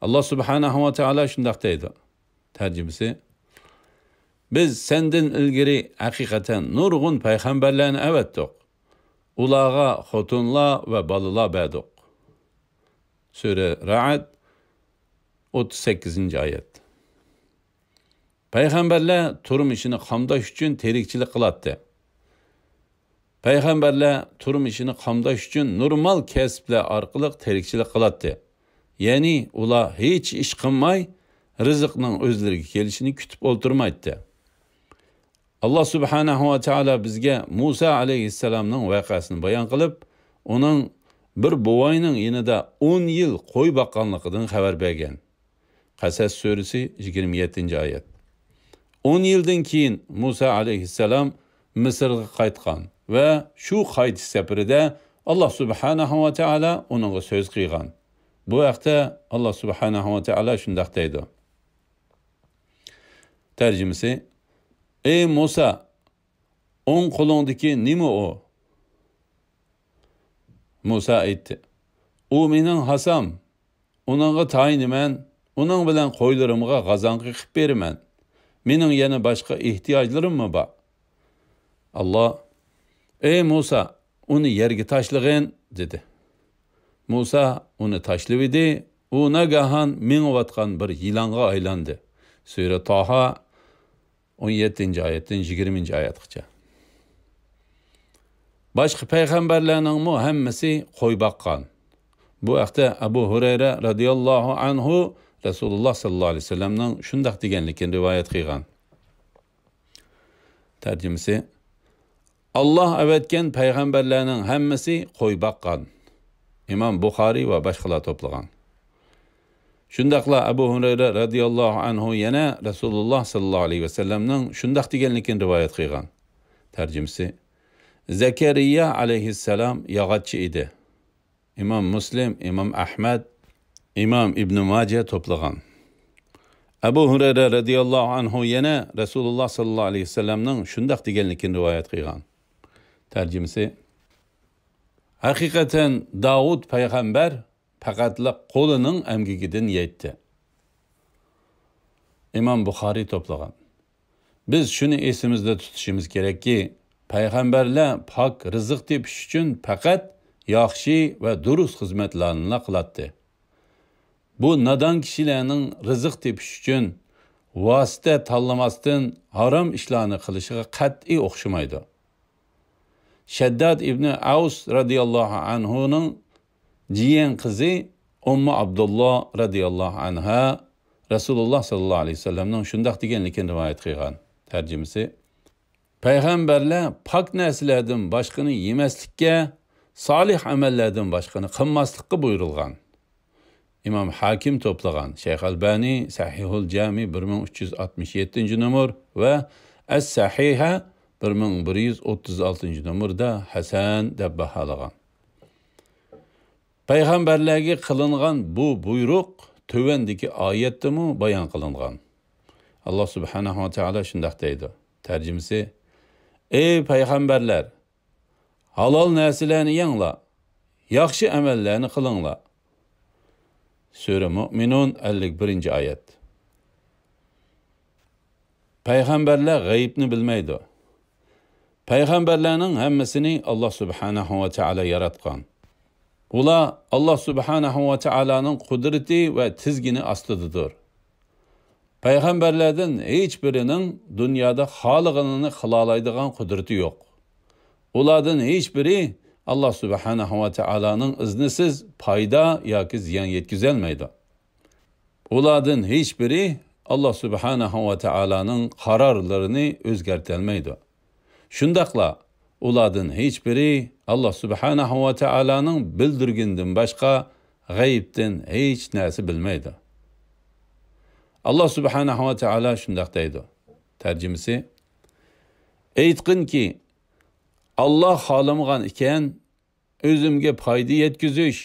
ئاللا سۇبھانەھۇ ۋە تائالا شۇنداق دەيدۇ. تەرجىمىسى: بىز سەندىن ئىلگىرى ھەقىقەتەن نۇرغۇن پەيغەمبەرلەرنى ئەۋەتتۇق. ئۇلارغا خوتۇنلار ۋە بالىلار بەردۇق. سۈرە رەئد، ئوتتۇز سەككىزىنچى ئايەت. پەيغەمبەرلەر تۇرمۇشىنى قامداش ئۈچۈن تىرىكچىلىك قىلاتتى. پەيغەمبەرلەر تۇرمۇشىنى قامداش ئۈچۈن نورمال كەسىپلەر ئارقىلىق تىرىكچىلىك قىلاتتى. يەنى ئۇلار ھېچ ئىش قىلماي، رىزىقنىڭ ئۆزلىرىگە كېلىشىنى كۈتۈپ ئولتۇرمايتتى. ئاللا سۇبھانەھۇ ۋە تائالا بىزگە مۇسا ئەلەيھىسسالامنىڭ ۋەقەسىنى بايان قىلىپ، ئۇنىڭ بىر بوۋاينىڭ يېنىدا ئون يىل قوي باققانلىقىدىن خەۋەر بەرگەن. قەسەس سۈرىسى، يىگىرمە يەتتىنچى ئايەت. ئون يىلدىن كېيىن مۇسا ئەلەيھىسسالام مىسىرغا قايتقان ۋە شۇ قايتىش سەپىرىدە ئاللا سۇبھانەھۇ ۋە تائالا ئۇنىڭغا سۆز قىلغان. بۇ ھەقتە ئاللا سۇبھانەھۇ ۋە تائالا شۇنداق دەيدۇ. تەرجىمىسى: ئەي مۇسا، ئوڭ قولۇڭدىكى نېمە ئۇ؟ مۇسا ئېيتتى: ئۇ مېنىڭ ھاسام. ئۇنىڭغا تايىنىمەن، ئۇنىڭ بىلەن قويلىرىمغا غازاڭ قېقىپ بېرىمەن. مېنىڭ يەنە باشقا ئېھتىياجلىرىممۇ بار. ئاللا: ئەي مۇسا، ئۇنى يەرگە تاشلىغىن، دېدى. مۇسا ئۇنى تاشلىۋىدى، ئۇ ناگاھان مېڭىۋاتقان بىر يىلانغا ئايلاندى. سۈرە تاھا، ئون يەتتىنچى ئايەتتىن يىگىرمىنچى ئايەتكىچە. باشقا پەيغەمبەرلەرنىڭمۇ ھەممىسى قوي باققان. بۇ ھەقتە ئەبۇ ھۇرەيرە رەزىياللاھۇ ئەنھۇ رەسۇلۇللا ساللاللاھۇ ئەلەيھى ۋەسەللەمنىڭ شۇنداق دېگەنلىكىنى رىۋايەت قىلغان. تەرجىمىسى: ئاللا ئەۋەتكەن پەيغەمبەرلەرنىڭ ھەممىسى قوي باققان. ئىمام بۇخارىي ۋە باشقىلار توپلىغان. شۇنداقلا ئەبۇ ھۇرەيرە رەزىياللاھۇ ئەنھۇ يەنە رەسۇلۇللا ساللاللاھۇ ئەلەيھى ۋەسەللەمنىڭ شۇنداق دېگەنلىكىنى رىۋايەت قىلغان. تەرجىمىسى: زەكەرىيا ئەلەيھىسسالام ياغاچچى ئىدى. ئىمام مۇسلىم، ئىمام ئەھمەد، ئىمام ئىبنى ماجە توپلىغان. ئەبۇ ھۇرەيرە رەزىياللاھۇ ئەنھۇ يەنە رەسۇلۇللا ساللاللاھۇ ئەلەيھى ۋەسەللەمنىڭ شۇنداق دېگەنلىكىنى رىۋايەت قىلغان. تەرجىمىسى: ھەقىقەتەن داۋۇت پەيغەمبەر پەقەتلا قولىنىڭ ئەمگىكىدىن يەيتتى. ئىمام بۇخارىي توپلىغان. بىز شۇنى ئېسىمىزدە تۇتۇشىمىز كېرەككى، پەيغەمبەرلەر پاك رىزىق تېپىش ئۈچۈن پەقەت ياخشى ۋە دۇرۇس خىزمەتلەرنىلا قىلاتتى. بۇ نادان كىشىلەرنىڭ رىزىق تېپىش ئۈچۈن ۋاسىتە تاللىماستىن ھارام ئىشلارنى قىلىشىغا قەتئىي ئوخشىمايدۇ. شەدداد ئىبنى ئەۋس رەزىياللاھۇ ئەنھۇنىڭ جىيەن قىزى ئۇممۇ ئابدۇللا رەزىياللاھۇ ئەنھا رەسۇلۇللا ساللاللاھۇ ئەلەيھى ۋەسەللەمنىڭ شۇنداق دېگەنلىكىنى رىۋايەت قىلغان. تەرجىمىسى: پەيغەمبەرلەر پاك نەرسىلەردىن باشقىنى يېمەسلىككە، سالىھ ئەمەللەردىن باشقىنى قىلماسلىققا بۇيرۇلغان. ئىمام ھاكىم توپلىغان، شەيخ ئەلبانى سەھىھۇل جامى بىر مىڭ ئۈچ يۈز ئاتمىش يەتتىنچى نومۇر ۋە ئەس سەھىھە بىر مىڭ بىر يۈز ئوتتۇز ئالتىنچى نومۇردا ھەسەن دەپ باھالىغان. پەيغەمبەرلەرگە قىلىنغان بۇ بۇيرۇق تۆۋەندىكى ئايەتتىمۇ بايان قىلىنغان. ئاللا سۇبھانەھۇ ۋە تائالا شۇنداق دەيدۇ. تەرجىمىسى: ئەي پەيغەمبەرلەر، ھالال نەرسىلەرنى يەڭلار، ياخشى ئەمەللەرنى قىلىڭلار. سۈرە مۇئمىنۇن، ئەللىك بىرىنچى ئايەت. پەيغەمبەرلەر غەيىبنى بىلمەيدۇ. پەيغەمبەرلەرنىڭ ھەممىسىنى ئاللا سۇبھانەھۇ ۋە تائالا ياراتقان. ئۇلار ئاللا سۇبھانەھۇ ۋە تائالانىڭ قۇدرىتى ۋە تىزگىنى ئاستىدىدۇر. پەيغەمبەرلەردىن ھېچ بىرىنىڭ دۇنيادا خالىغىنىنى قىلالايدىغان قۇدرىتى يوق. ئۇلاردىن ھېچ بىرى ئاللا سۇبھانەھۇ ۋە تائالانىڭ ئىزنىسىز پايدا ياكى زىيان يەتكۈزەلمەيدۇ. ئۇلاردىن ھېچ بىرى ئاللا سۇبھانەھۇ ۋە تائالانىڭ قارارلىرىنى ئۆزگەرتەلمەيدۇ. شۇنداقلا ئۇلاردىن ھېچ بىرى ئاللا سۇبھانەھۇ ۋە تائالانىڭ بىلدۈرگىنىدىن باشقا غەيىبتىن ھېچ نەرسە بىلمەيدۇ. ئاللا سۇبھانەھۇ ۋە تائالا شۇنداق دەيدۇ. تەرجىمىسى: ئېيتقىنكى، ئاللا خالىمىغان ئىكەن، ئۆزۈمگە پايدا يەتكۈزۈش،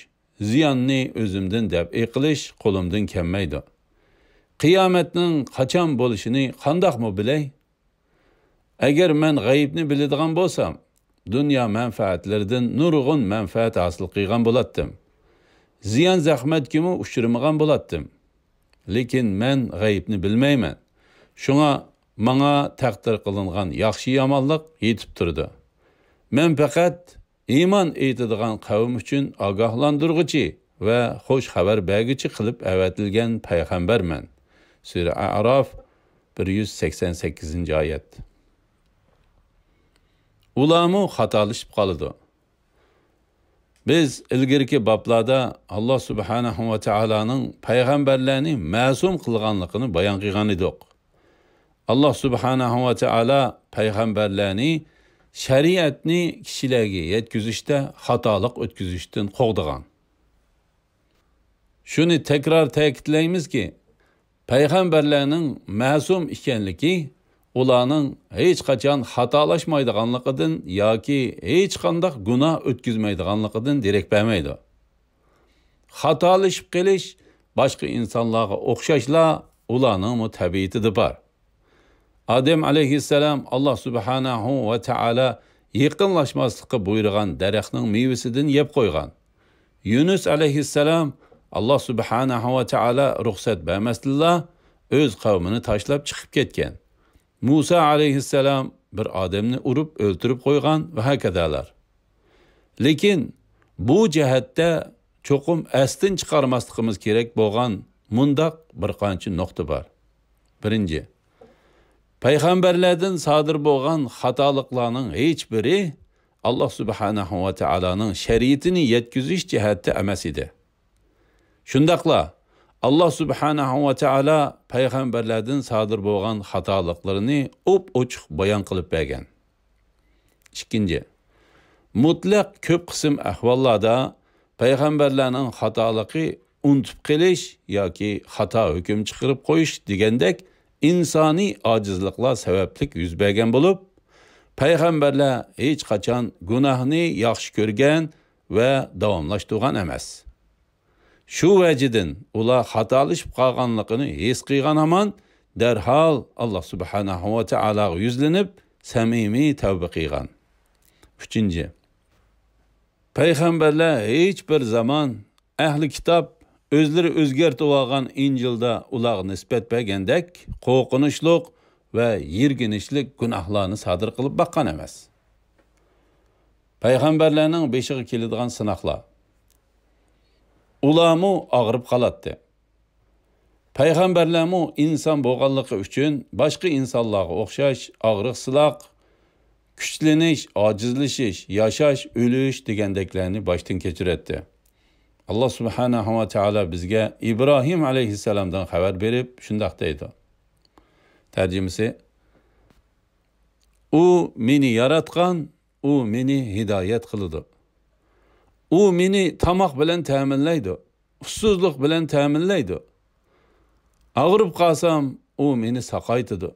زىياننى ئۆزۈمدىن دەپئى قىلىش قولۇمدىن كەلمەيدۇ. قىيامەتنىڭ قاچان بولۇشىنى قانداقمۇ بىلەي؟ ئەگەر مەن غەيىبنى بىلىدىغان بولسام، دۇنيا مەنپەئەتلىرىدىن نۇرغۇن مەنپەئەت ھاسىل قىلغان بولاتتىم. زىيان زەخمەتكىمۇ ئۇچرىمىغان بولاتتىم. لېكىن مەن غەيىبنى بىلمەيمەن. شۇڭا ماڭا تەقدىر قىلىنغان ياخشى-يامانلىق يېتىپ تۇرىدۇ. مەن پەقەت ئىمان ئېيتىدىغان قەۋم ئۈچۈن ئاگاھلاندۇرغۇچى ۋە خۇش خەۋەر بەرگۈچى قىلىپ ئەۋەتىلگەن پەيغەمبەرمەن. سۈرە ئەئراف، بىر يۈز سەكسەن سەككىزىنچى ئايەت. ئۇلارمۇ خاتالىشىپ قالىدۇ. بىز ئىلگىرىكى بابلاردا ئاللا سۇبھانەھۇ ۋە تائالانىڭ پەيغەمبەرلەرنى مەسۇم قىلغانلىقىنى بايان قىلغان ئىدۇق. ئاللا سۇبھانەھۇ ۋە تائالا پەيغەمبەرلەرنى شەرىئەتنى كىشىلەرگە يەتكۈزۈشتە خاتالىق ئۆتكۈزۈشتىن قوغدىغان. شۇنى تەكرار تەكىتلەيمىزكى، پەيغەمبەرلەرنىڭ مەسۇم ئىكەنلىكى ئۇلارنىڭ ھېچقاچان خاتالاشمايدىغانلىقىدىن ياكى ھېچقانداق گۇناھ ئۆتكۈزمەيدىغانلىقىدىن دېرەك بەرمەيدۇ. خاتالىشىپ قېلىش باشقا ئىنسانلارغا ئوخشاشلا ئۇلارنىڭمۇ تەبىئىتىدە بار. ئادەم ئەلەيھىسسالام ئاللا سۇبھانەھۇ ۋە تائالا يېقىنلاشماسلىققا بۇيرۇغان دەرەخنىڭ مېۋىسىدىن يەپ قويغان. يۇنۇس ئەلەيھىسسالام ئاللا سۇبھانەھۇ ۋە تائالا رۇخسەت بەرمەستىنلا ئۆز قەۋمىنى تاشلاپ چىقىپ كەتكەن. مۇسا ئەلەيھىسسالام بىر ئادەمنى ئۇرۇپ ئۆلتۈرۈپ قويغان ۋە ھەكەزالار. لېكىن بۇ جەھەتتە چوقۇم ئەستىن چىقارماسلىقىمىز كېرەك بولغان مۇنداق بىر قانچە نۇقتا بار. بىرىنچى، پەيغەمبەرلەردىن سادىر بولغان خاتالىقلارنىڭ ھېچ بىرى ئاللا سۇبھانەھۇ ۋە تائالانىڭ شەرىئىتىنى يەتكۈزۈش جەھەتتە ئەمەس ئىدى. شۇنداقلا ئاللا سۇبھانەھۇ ۋە تائالا پەيغەمبەرلەردىن سادىر بولغان خاتالىقلىرىنى ئوپئوچۇق بايان قىلىپ بەرگەن. ئىككىنچى، مۇتلەق كۆپ قىسىم ئەھۋاللاردا پەيغەمبەرلەرنىڭ خاتالىقى ئۇنتۇپ قېلىش ياكى خاتا ھۆكۈم چىقىرىپ قويۇش دېگەندەك ئىنسانىي ئاجىزلىقلار سەۋەبلىك يۈز بەرگەن بولۇپ، پەيغەمبەرلەر ھېچقاچان گۇناھنى ياخشى كۆرگەن ۋە داۋاملاشتۇرغان ئەمەس. شۇ ۋەجىدىن ئۇلار خاتالىشىپ قالغانلىقىنى ھېس قىلغان ھامان دەرھال ئاللا سۇبھانەھۇ ۋە تائالاغا يۈزلىنىپ، سەمىمىي تەۋبە قىلغان. ئۈچىنچى، پەيغەمبەرلەر ھېچ بىر زامان ئەھلى كىتاب ئۆزلىرى ئۆزگەرتىۋالغان ئىنجىلدا ئۇلارغا نىسبەت بەرگەندەك قورقۇنچلۇق ۋە يىرگىنچلىك گۇناھلارنى سادىر قىلىپ باققان ئەمەس. پەيغەمبەرلەرنىڭ بېشىغا كېلىدىغان سىناقلار. ئۇلارمۇ ئاغرىپ قالاتتى. پەيغەمبەرلەرمۇ ئىنسان بولغانلىقى ئۈچۈن باشقا ئىنسانلارغا ئوخشاش ئاغرىقسىزلاق، كۈچلىنىش، ئاجىزلىشىش، ياشاش، ئۆلۈش دېگەندەكلەرنى باشتىن كەچۈرەتتى. ئاللا سۇبھانەھۇ ۋە تائالا بىزگە ئىبراھىم ئەلەيھىسسالامدىن خەۋەر بېرىپ شۇنداق دەيدۇ. تەرجىمىسى: ئۇ مېنى ياراتقان، ئۇ مېنى ھىدايەت قىلىدۇ. ئۇ مېنى تاماق بىلەن تەمىنلەيدۇ، ئۇسسۇزلۇق بىلەن تەمىنلەيدۇ. ئاغرىپ قالسام، ئۇ مېنى ساقايتىدۇ.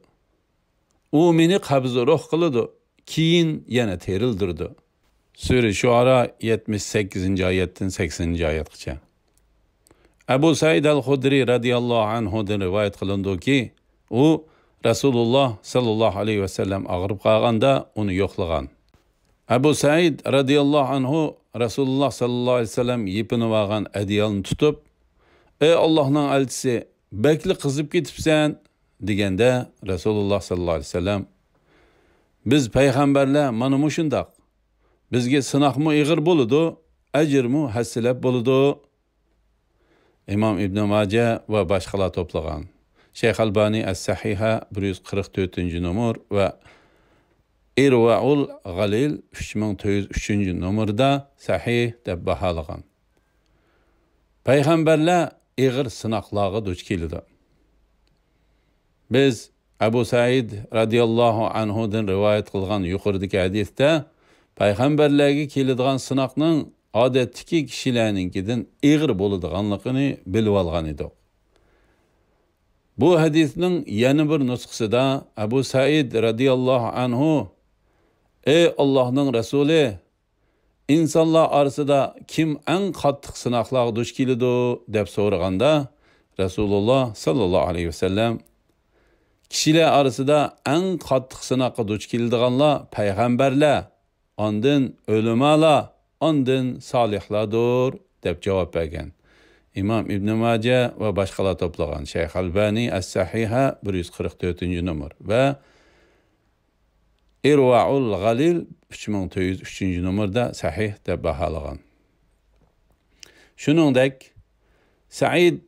ئۇ مېنى قەبزى روھ قىلىدۇ، كېيىن يەنە تىرىلدۈرىدۇ. سۈرە شۇئارا، يەتمىش سەككىزىنچى ئايەتتىن سەكسىنىنچى ئايەتقىچە. ئەبۇ سەئىد ئەل خۇدرى رەزىياللاھۇ ئەنھۇدىن رىۋايەت قىلىنىدۇكى، ئۇ رەسۇلۇللا ساللاللاھۇ ئەلەيھى ۋەسەللەم ئاغرىپ قالغاندا ئۇنى يوقلىغان. ئەبۇ سەئىد رەزىياللاھۇ ئەنھۇ رەسۇلۇللا ساللاللاھۇ ئەلەيھى ۋەسەللەم يېپىنىۋالغان ئەدىيالنى تۇتۇپ، ئەي ئاللاھنىڭ ئەلچىسى، بەكلا قىزىپ كېتىپسەن، دېگەندە، رەسۇلۇللا ساللاللاھۇ ئەلەيھى ۋەسەللەم، بىز پەيغەمبەرلەر مانا مۇشۇنداق. بىزگە سىناقمۇ ئېغىر بولىدۇ، ئەجىرمۇ ھەسسىلەپ بولىدۇ. ئىمام ئىبنى ماجە ۋە باشقىلار توپلىغان. شەيخ ئەلبانى ئەس-سەھىھە بىر يۈز قىرىق تۆتىنچى نومۇر ۋە ئىرۋائۇل غەلىل ئۈچ مىڭ تۆت يۈز ئۈچىنچى نومۇردا سەھىھ دەپ باھالىغان. پەيغەمبەرلەر ئېغىر سىناقلارغا دۇچ كېلىدۇ. بىز ئەبۇ سەئىد رەزىياللاھۇ ئەنھۇدىن رىۋايەت قىلغان يۇقىرىدىكى ھەدىستە پەيغەمبەرلەرگە كېلىدىغان سىناقنىڭ ئادەتتىكى كىشىلەرنىڭكىدىن ئېغىر بولىدىغانلىقىنى بىلىۋالغان ئىدۇق. بۇ ھەدىسنىڭ يەنە بىر نۇسخىسىدا ئەبۇ سەئىد رەزىياللاھۇ ئەنھۇ، ئەي ئاللاھنىڭ رەسۇلى، ئىنسانلار ئارىسىدا كىم ئەڭ قاتتىق سىناقلارغا دۇچ كېلىدۇ؟ دەپ سورىغاندا، رەسۇلۇللا ساللاللاھۇ ئەلەيھى ۋەسەللەم، كىشىلەر ئارىسىدا ئەڭ قاتتىق سىناققا دۇچ كېلىدىغانلار پەيغەمبەرلەر، ئاندىن ئۆلىمالار، ئاندىن سالىھلاردۇر، دەپ جاۋاب بەرگەن. ئىمام ئىبنى ماجە ۋە باشقىلار توپلىغان. شەيخ ئەلبانى ئەس-سەھىھە بىر يۈز قىرىق تۆتىنچى نومۇر ۋە ئىرۋائۇل غەلىل ئۈچ مىڭ تۆت يۈز ئۈچىنچى نومۇردا سەھىھ دەپ باھالىغان. شۇنىڭدەك، سەئىد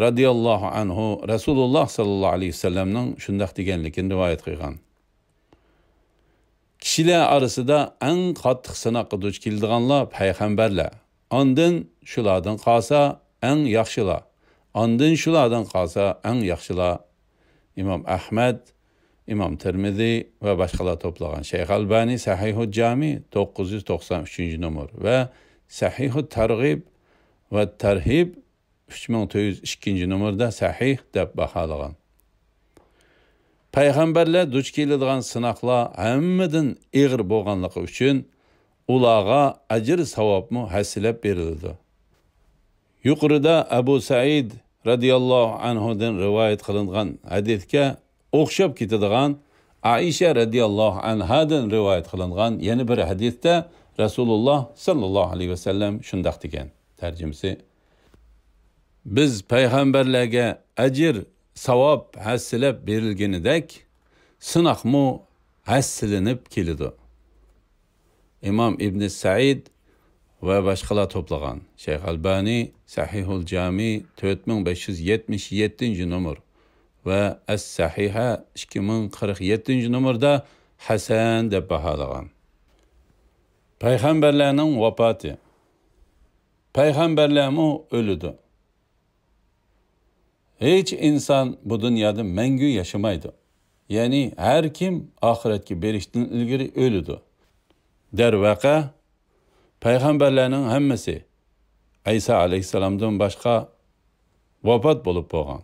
رەزىياللاھۇ ئەنھۇ رەسۇلۇللا ساللاللاھۇ ئەلەيھى ۋەسەللەمنىڭ شۇنداق دېگەنلىكىنى رىۋايەت قىلغان. كىشىلەر ئارىسىدا ئەڭ قاتتىق سىناققا دۇچ كېلىدىغانلار پەيغەمبەرلەر، ئاندىن شۇلاردىن قالسا ئەڭ ياخشىلار، ئاندىن شۇلاردىن قالسا ئەڭ ياخشىلار. ئىمام ئەھمەد، ئىمام تىرمىزى ۋە باشقىلار توپلىغان. شەيخ ئەلبانى سەھىھۇ جامى توققۇز يۈز توقسان ئۈچىنچى نومۇر ۋە سەھىھۇ تەرغىب ۋە تەرھىب ئۈچ مىڭ تۆت يۈز ئىككىنچى نومۇردا سەھىھ دەپ باھالىغان. پەيغەمبەرلەر دۇچ كېلىدىغان سىناقلار ھەممىدىن ئېغىر بولغانلىقى ئۈچۈن، ئۇلارغا ئەجىر ساۋابمۇ ھەسسىلەپ بېرىلىدۇ. يۇقىرىدا ئەبۇ سەئىد رەزىياللاھۇ ئەنھۇدىن رىۋايەت قىلىنغان ھەدىسكە ئوخشاپ كېتىدىغان ئائىشە رەزىياللاھۇ ئەنھادىن رىۋايەت قىلىنغان يەنە بىر ھەدىستە رەسۇلۇللا ساللاللاھۇ ئەلەيھى ۋەسەللەم شۇنداق دېگەن. تەرجىمىسى: بىز پەيغەمبەرلەرگە ئەجىر، ساۋاب ھەسسىلەپ بېرىلگىنىدەك، سىناقمۇ ھەسسىلىنىپ كېلىدۇ. ئىمام ئىبنى سەئىد ۋە باشقىلار توپلىغان. شەيخ ئەلبانى سەھىھۇل جامى تۆت مىڭ بەش يۈز يەتمىش يەتتىنچى نومۇر ۋە ئەس-سەھىھە ئىككى مىڭ قىرىق يەتتىنچى نومۇردا ھەسەن دەپ باھالىغان. پەيغەمبەرلەرنىڭ ۋاپاتى. پەيغەمبەرلەرمۇ ئۆلىدۇ. ھېچ ئىنسان بۇ دۇنيادا مەڭگۈ ياشىمايدۇ. يەنى ھەر كىم ئاخىرەتكە بېرىشتىن ئىلگىرى ئۆلىدۇ. دەرۋەقە، پەيغەمبەرلەرنىڭ ھەممىسى، ئەيسا ئەلەيھىسسالامدىن باشقا، ۋاپات بولۇپ بولغان.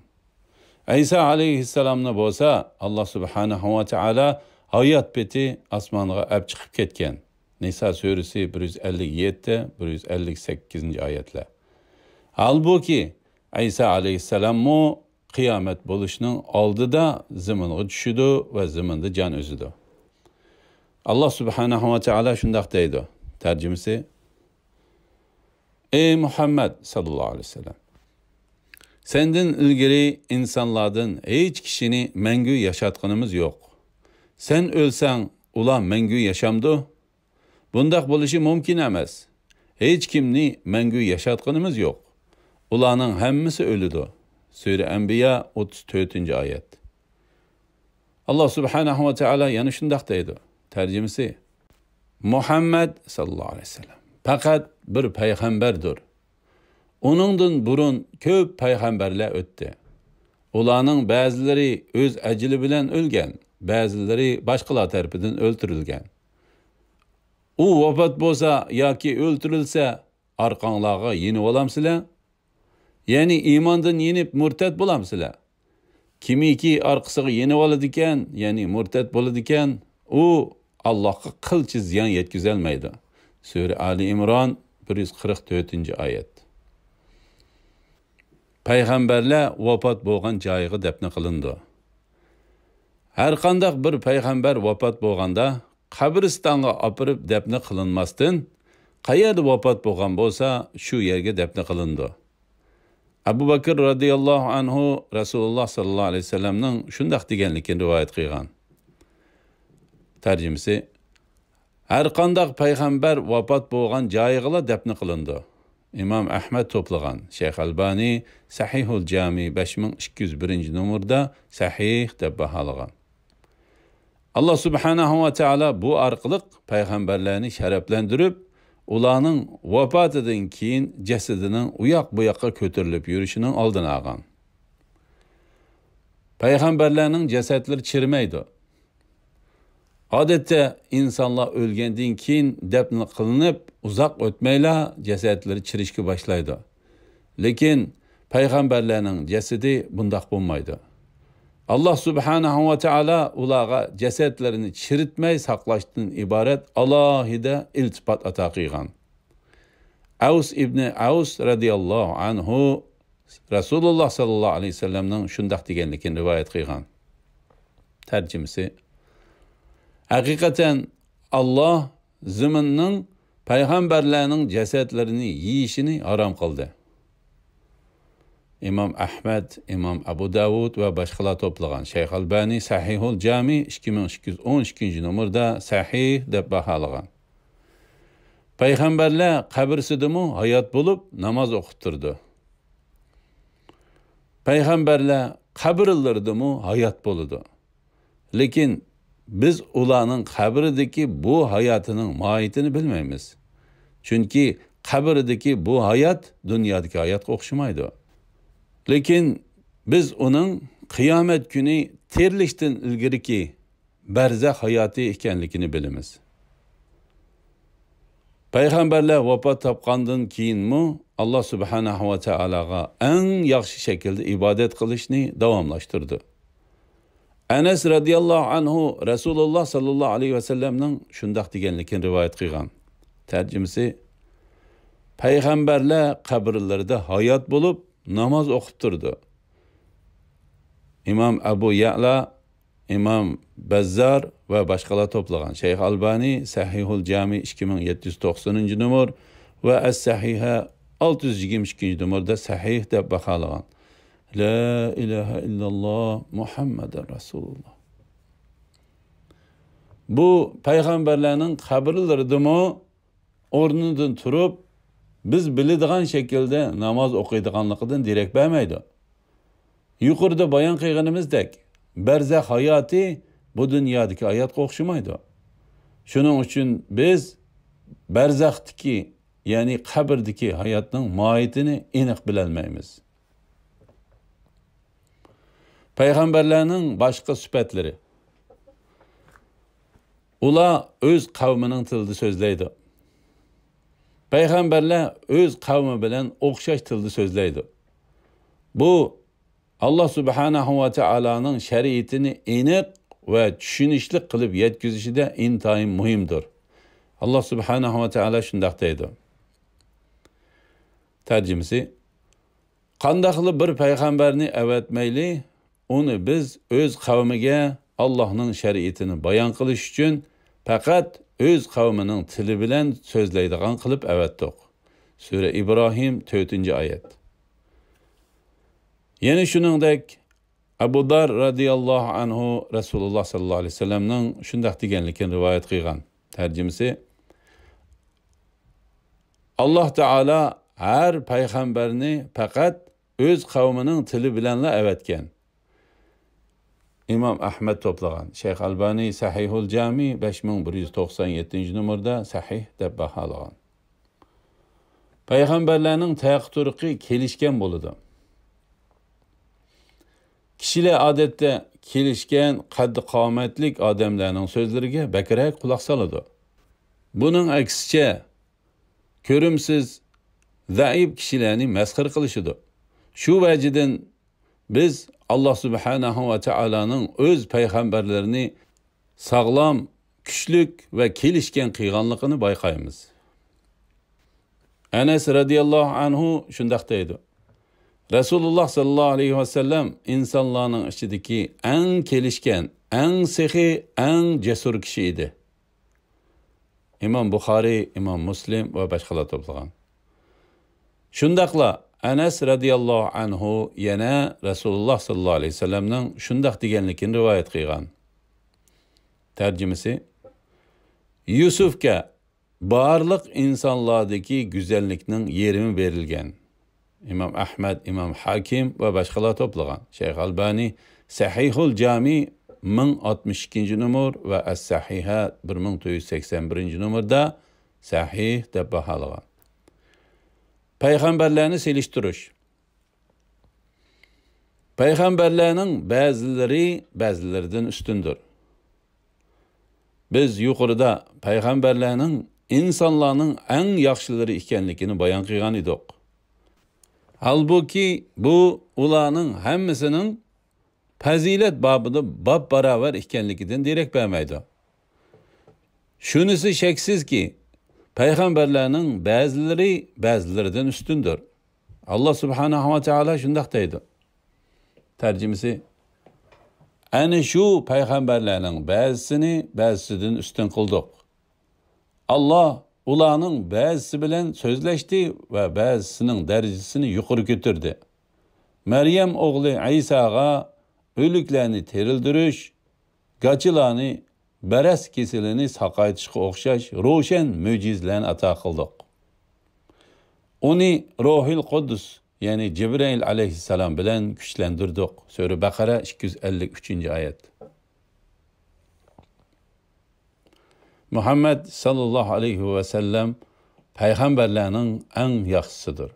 ئەيسا ئەلەيھىسسالامنى بولسا ئاللا سۇبھانەھۇ ۋە تائالا ھايات پېتى ئاسمانغا ئەپ چىقىپ كەتكەن. نىسا سۈرىسى بىر يۈز ئەللىك يەتتە، بىر يۈز ئەللىك سەككىزىنچى ئايەتلەر. ھالبۇكى، ئەيسا ئەلەيھىسسالاممۇ قىيامەت بولۇشنىڭ ئالدىدا زېمىنغا چۈشىدۇ ۋە زېمىندا جان ئۈزىدۇ. ئاللا سۇبھانەھۇ ۋە تائالا شۇنداق دەيدۇ. تەرجىمىسى: ئەي مۇھەممەد ساللاللاھۇ ئەلەيھى ۋەسەللەم، سەندىن ئىلگىرى ئىنسانلاردىن ھېچ كىشىنى مەڭگۈ ياشاتقىنىمىز يوق. سەن ئۆلسەڭ، ئۇلار مەڭگۈ ياشامدۇ؟ بۇنداق بولۇشى مۇمكىن ئەمەس. ھېچ كىمنى مەڭگۈ ياشاتقىنىمىز يوق. ئۇلارنىڭ ھەممىسى ئۆلىدۇ. سۈرە ئەنبىيا، ئوتتۇز تۆتىنچى ئايەت. ئاللا سۇبھانەھۇ ۋە تائالا يەنە شۇنداق دەيدۇ. تەرجىمىسى، مۇھەممەد ساللاللاھۇ ئەلەيھى ۋەسەللەم پەقەت بىر پەيغەمبەردۇر. ئۇنىڭدىن بۇرۇن كۆپ پەيغەمبەرلەر ئۆتتى. ئۇلارنىڭ بەزىلىرى ئۆز ئەجىلى بىلەن ئۆلگەن، بەزىلىرى باشقىلار تەرىپىدىن ئۆلتۈرۈلگەن. ئۇ ۋاپات بولسا ياكى ئۆلتۈرۈلسە، ئارقاڭلارغا يېنىۋالامسىلەر؟ يەنى ئىماندىن يېنىپ مۇرتەت بولامسىلەر؟ كىمكى ئارقىسىغا يېنىۋالىدىكەن، يەنى مۇرتەت بولىدىكەن، ئۇ ئاللاھقا قىلچە زىيان يەتكۈزەلمەيدۇ. سۈرە ئالى ئىمران، بىر يۈز قىرىق تۆتىنچى ئايەت. پەيغەمبەرلەر ۋاپات بولغان جايىغا دەپنە قىلىنىدۇ. ھەرقانداق بىر پەيغەمبەر ۋاپات بولغاندا، قەبرىستانغا ئاپىرىپ دەپنە قىلىنماستىن، قەيەردە ۋاپات بولغان بولسا، شۇ يەرگە دەپنە قىلىنىدۇ. ئەبۇ بەكىر رەزىياللاھۇ ئەنھۇ رەسۇلۇللا ساللاللاھۇ ئەلەيھى ۋەسەللەمنىڭ شۇنداق دېگەنلىكىنى رىۋايەت قىلغان. تەرجىمىسى، ھەرقانداق پەيغەمبەر ۋاپات بولغان جايىغىلا دەپنە قىلىنىدۇ. ئىمام ئەھمەد توپلىغان، شەيخ ئەلبانى سەھىھۇل جامى بەش مىڭ ئىككى يۈز بىرىنچى نومۇردا سەھىھ دەپ باھالىغان. ئاللا سۇبھانەھۇ ۋە تائالا بۇ ئارقىلىق پەيغەمبەرلەرنى شەرەپلەندۈرۈپ، ئۇلارنىڭ ۋاپاتىدىن كېيىن جەسىتىنىڭ ئۇياق-بۇياققا كۆتۈرۈلۈپ يۈرۈشىنىڭ ئالدىنى ئالغان. پەيغەمبەرلەرنىڭ جەسەتلىرى چىرىمەيدۇ. ئادەتتە ئىنسانلار ئۆلگەندىن كېيىن دەپنە قىلىنىپ، ئۇزاق ئۆتمەيلا جەسەتلىرى چىرىشكە باشلايدۇ. لېكىن پەيغەمبەرلەرنىڭ جەسىتى بۇنداق بولمايدۇ. ئاللا سۇبھانەھۇ ۋە تائالا ئۇلارغا جەسەتلىرىنى چىرىتمەي ساقلاشتىن ئىبارەت ئالاھىدە ئىلتىپات ئاتا قىلغان. ئەۋس ئىبنى ئەۋس رەزىياللاھۇ ئەنھۇ رەسۇلۇللا ساللاللاھۇ ئەلەيھى ۋەسەللەمنىڭ شۇنداق دېگەنلىكىنى رىۋايەت قىلغان. تەرجىمىسى، ھەقىقەتەن ئاللا زېمىننىڭ پەيغەمبەرلەرنىڭ جەسەتلىرىنى يېيىشىنى ھارام قىلدى. ئىمام ئەھمەد، ئىمام ئەبۇ داۋۇد ۋە باشقىلار توپلىغان. شەيخ ئەلبانى سەھىھۇل جامى ئىككى مىڭ ئىككى يۈز ئون ئىككىنچى نومۇردا سەھىھ دەپ باھالىغان. پەيغەمبەرلەر قەبرىسىدىمۇ ھايات بولۇپ ناماز ئوقۇپ تۇرىدۇ. پەيغەمبەرلەر قەبرىلىرىدىمۇ ھايات بولىدۇ. لېكىن بىز ئۇلارنىڭ قەبرىدىكى بۇ ھاياتىنىڭ ماھىيىتىنى بىلمەيمىز. چۈنكى قەبرىدىكى بۇ ھايات دۇنيادىكى ھاياتقا ئوخشىمايدۇ. لېكىن بىز ئۇنىڭ قىيامەت كۈنى تىرىلىشتىن ئىلگىرىكى بەرزەخ ھاياتى ئىكەنلىكىنى بىلىمىز. پەيغەمبەرلەر ۋاپات تاپقاندىن كېيىنمۇ ئاللا سۇبھانەھۇ ۋە تائالاغا ئەڭ ياخشى شەكىلدە ئىبادەت قىلىشنى داۋاملاشتۇردى. ئەنەس رەزىياللاھۇ ئەنھۇ رەسۇلۇللا ساللاللاھۇ ئەلەيھى ۋەسەللەمنىڭ شۇنداق دېگەنلىكىنى رىۋايەت قىلغان. تەرجىمىسى، پەيغەمبەرلەر قەبرىلىرىدە ھايات بولۇپ ناماز ئوقۇپ تۇرىدۇ. ئىمام ئەبۇ يەئلا، ئىمام بەززار ۋە باشقىلار توپلىغان. شەيخ ئالبانى سەھىھۇل جامى ئىككى مىڭ يەتتە يۈز توقسىنىنچى نومۇر ۋە ئەس سەھىھە ئالتە يۈز يىگىرمە ئىككىنچى نومۇردا سەھىھ دەپ باھالىغان. لا ئىلاھە ئىللاللا مۇھەممەدۇر رەسۇلۇللا. بۇ پەيغەمبەرلەرنىڭ قەبرىلىرىدىمۇ ئورنىدىن تۇرۇپ، بىز بىلىدىغان شەكىلدە ناماز ئوقۇيدىغانلىقىدىن دېرەك بەرمەيدۇ. يۇقىرىدا بايان قىلغىنىمىزدەك، بەرزەخ ھاياتى بۇ دۇنيادىكى ھاياتقا ئوخشىمايدۇ. شۇنىڭ ئۈچۈن بىز بەرزەختىكى، يەنى قەبرىدىكى ھاياتنىڭ ماھىيىتىنى ئېنىق بىلەلمەيمىز. پەيغەمبەرلەرنىڭ باشقا سۈپەتلىرى. ئۇلار ئۆز قەۋمىنىڭ تىلىدا سۆزلەيدۇ. پەيغەمبەرلەر ئۆز قەۋمى بىلەن ئوخشاش تىلدا سۆزلەيدۇ. بۇ، ئاللا سۇبھانەھۇ ۋە تائالانىڭ شەرىئىتىنى ئېنىق ۋە چۈشىنىشلىك قىلىپ يەتكۈزۈشىدە ئىنتايىن مۇھىمدۇر. ئاللا سۇبھانەھۇ ۋە تائالا شۇنداق دەيدۇ. تەرجىمىسى، قانداقلا بىر پەيغەمبەرنى ئەۋەتمەيلى، ئۇنى بىز ئۆز قەۋمىگە ئاللاھنىڭ شەرىئىتىنى بايان قىلىش ئۈچۈن پەقەت ئۆز قەۋمىنىڭ تىلى بىلەن سۆزلەيدىغان قىلىپ ئەۋەتتۇق. سۈرە ئىبراھىم، تۆتىنچى ئايەت. يەنە شۇنىڭدەك ئەبۇ دار رەزىياللاھۇ ئەنھۇ رەسۇلۇللاھ سەللەللاھۇ ئەلەيھى ۋەسەللەمنىڭ شۇنداق دېگەنلىكىنى رىۋايەت قىلغان. تەرجىمىسى: ئاللاھ تائالا ھەر پەيغەمبەرنى پەقەت ئۆز قەۋمىنىڭ تىلى بىلەنلا ئەۋەتكەن. ئىمام ئەھمەد توپلىغان. شەيخ ئەلبانى سەھىھۇل جامى بەش مىڭ بىر يۈز توقسان يەتتىنچى نومۇردا سەھىھ دەپ باھالىغان. پەيغەمبەرلەرنىڭ تەرەققىي تۇرقى كېلىشكەن بولىدۇ. كىشىلەر ئادەتتە كېلىشكەن قەددى قامەتلىك ئادەملەرنىڭ سۆزلىرىگە بەكرەك قۇلاق سالىدۇ. بۇنىڭ ئەكسىچە، كۆرۈمسىز، زەئىپ كىشىلەرنى مەسخىرە قىلىشىدۇ. شۇ ۋەجىدىن بىز ئاللاھ سۇبھانەھۇ ۋە تائالانىڭ ئۆز پەيغەمبەرلىرىنى ساغلام، كۈچلۈك ۋە كېلىشكەن قىلغانلىقىنى بايقايمىز. ئەنەس رەزىياللاھۇ ئەنھۇ شۇنداق دەيدۇ: رەسۇلۇللاھ سەللەللاھۇ ئەلەيھى ۋەسەللەم ئىنسانلارنىڭ ئىچىدىكى ئەڭ كېلىشكەن، ئەڭ سېخىي، ئەڭ جەسۇر كىشى ئىدى. ئىمام بۇخارىي، ئىمام مۇسلىم ۋە باشقىلار توپلىغان. شۇنداقلا ئەنەس رەزىياللاھۇ ئەنھۇ يەنە رەسۇلۇللاھ سەللەللاھۇ ئەلەيھى ۋەسەللەمنىڭ شۇنداق دېگەنلىكىنى رىۋايەت قىلغان. تەرجىمىسى: يۈسۈفكە بارلىق ئىنسانلاردىكى گۈزەللىكنىڭ يېرىمى بېرىلگەن. ئىمام ئەھمەد، ئىمام ھاكىم ۋە باشقىلار توپلىغان. شەيخ ئەلبانى سەھىھۇل جامى مىڭ ئاتمىش ئىككىنچى نومۇر ۋە ئەس-سەھىھە بىر مىڭ تۆت يۈز سەكسەن بىرىنچى نومۇردا سەھىھ دەپ باھالىغان. پەيغەمبەرلەرنى سېلىشتۇرۇش. پەيغەمبەرلەرنىڭ بەزىلىرى بەزىلىرىدىن ئۈستۈندۇر. بىز يۇقىرىدا پەيغەمبەرلەرنىڭ ئىنسانلارنىڭ ئەڭ ياخشىلىرى ئىكەنلىكىنى بايان قىلغان ئىدۇق. ھالبۇكى، بۇ ئۇلارنىڭ ھەممىسىنىڭ پەزىلەت بابىدا باپ باراۋەر ئىكەنلىكىدىن دېرەك بەرمەيدۇ. شۇنىسى شەكسىزكى، پەيغەمبەرلەرنىڭ بەزىلىرى بەزىلىرىدىن ئۈستۈندۇر. ئاللاھ سۇبھانەھۇ ۋە تائالا شۇنداق دەيدۇ. تەرجىمىسى: ئەنە شۇ پەيغەمبەرلەرنىڭ بەزىسىنى بەزىسىدىن ئۈستۈن قىلدۇق. ئاللاھ ئۇلارنىڭ بەزىسى بىلەن سۆزلەشتى ۋە بەزىسىنىڭ دەرىجىسىنى يۇقىرى كۆتۈردى. مەريەم ئوغلى ئەيساغا ئۆلۈكلەرنى تىرىلدۈرۈش، گاچىلارنى، بەرەس كېسىلىنى ساقايتىشقا ئوخشاش روشەن مۆجىزىلەرنى ئاتا قىلدۇق. ئۇنى روھىل قۇددۇس، يەنى جىبرىئىل ئەلەيھىسسالام بىلەن كۈچلەندۈردۇق. سۈرە بەقەرە، ئىككى يۈز ئەللىك ئۈچىنچى ئايەت. مۇھەممەد ساللاللاھۇ ئەلەيھى ۋەسەللەم پەيغەمبەرلەرنىڭ ئەڭ ياخشىسىدۇر.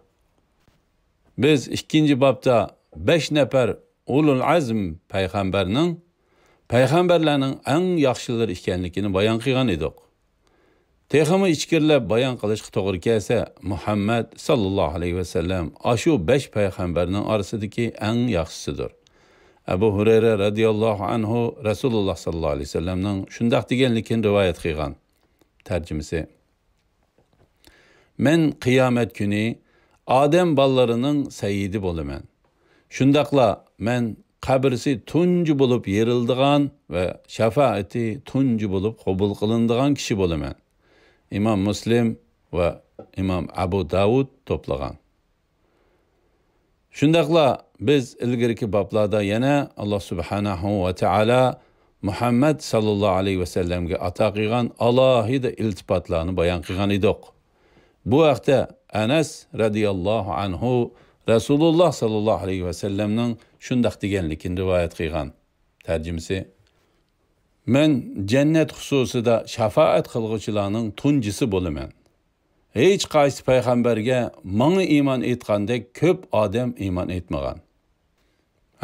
بىز ئىككىنچى بابتا بەش نەپەر ئۇلۇل ئەزم پەيغەمبەرنىڭ پەيغەمبەرلەرنىڭ ئەڭ ياخشىلىرى ئىكەنلىكىنى بايان قىلغان ئىدۇق. تېخىمۇ ئىچكىرىلەپ بايان قىلىشقا توغرا كەلسە، مۇھەممەد ساللاللاھۇ ئەلەيھى ۋەسەللەم ئاشۇ بەش پەيغەمبەرنىڭ ئارىسىدىكى ئەڭ ياخشىسىدۇر. ئەبۇ ھۇرەيرە رەزىياللاھۇ ئەنھۇ رەسۇلۇللاھ ساللاللاھۇ ئەلەيھى ۋەسەللەمنىڭ شۇنداق دېگەنلىكىنى رىۋايەت قىلغان. تەرجىمىسى: مەن قىيامەت كۈنى ئادەم بالىلىرىنىڭ سەييىدى بولىمەن. شۇنداقلا مەن قەبرىسى تۇنجى بولۇپ يېرىلىدىغان ۋە شاپائىتى تۇنجى بولۇپ قوبۇل قىلىنىدىغان كىشى بولىمەن. ئىمام مۇسلىم ۋە ئىمام ئەبۇ داۋۇد توپلىغان. شۇنداقلا بىز ئىلگىرىكى بابلاردا يەنە ئاللاھ سۇبھانەھۇ ۋە تائالا مۇھەممەد ساللاللاھۇ ئەلەيھى ۋەسەللەمگە ئاتا قىلغان ئالاھىدە ئىلتىپاتلارنى بايان قىلغان ئىدۇق. بۇ ھەقتە ئەنەس رەزىياللاھۇ ئەنھۇ رەسۇلۇللاھ ساللاللاھۇ ئەلەيھى ۋەسەللەمنىڭ شۇنداق دېگەنلىكىنى رىۋايەت قىلغان. تەرجىمىسى: مەن جەننەت خۇسۇسىدا شاپائەت قىلغۇچىلارنىڭ تۇنجىسى بولىمەن. ھېچقايسى پەيغەمبەرگە ماڭا ئىمان ئېيتقاندەك كۆپ ئادەم ئىمان ئېيتمىغان.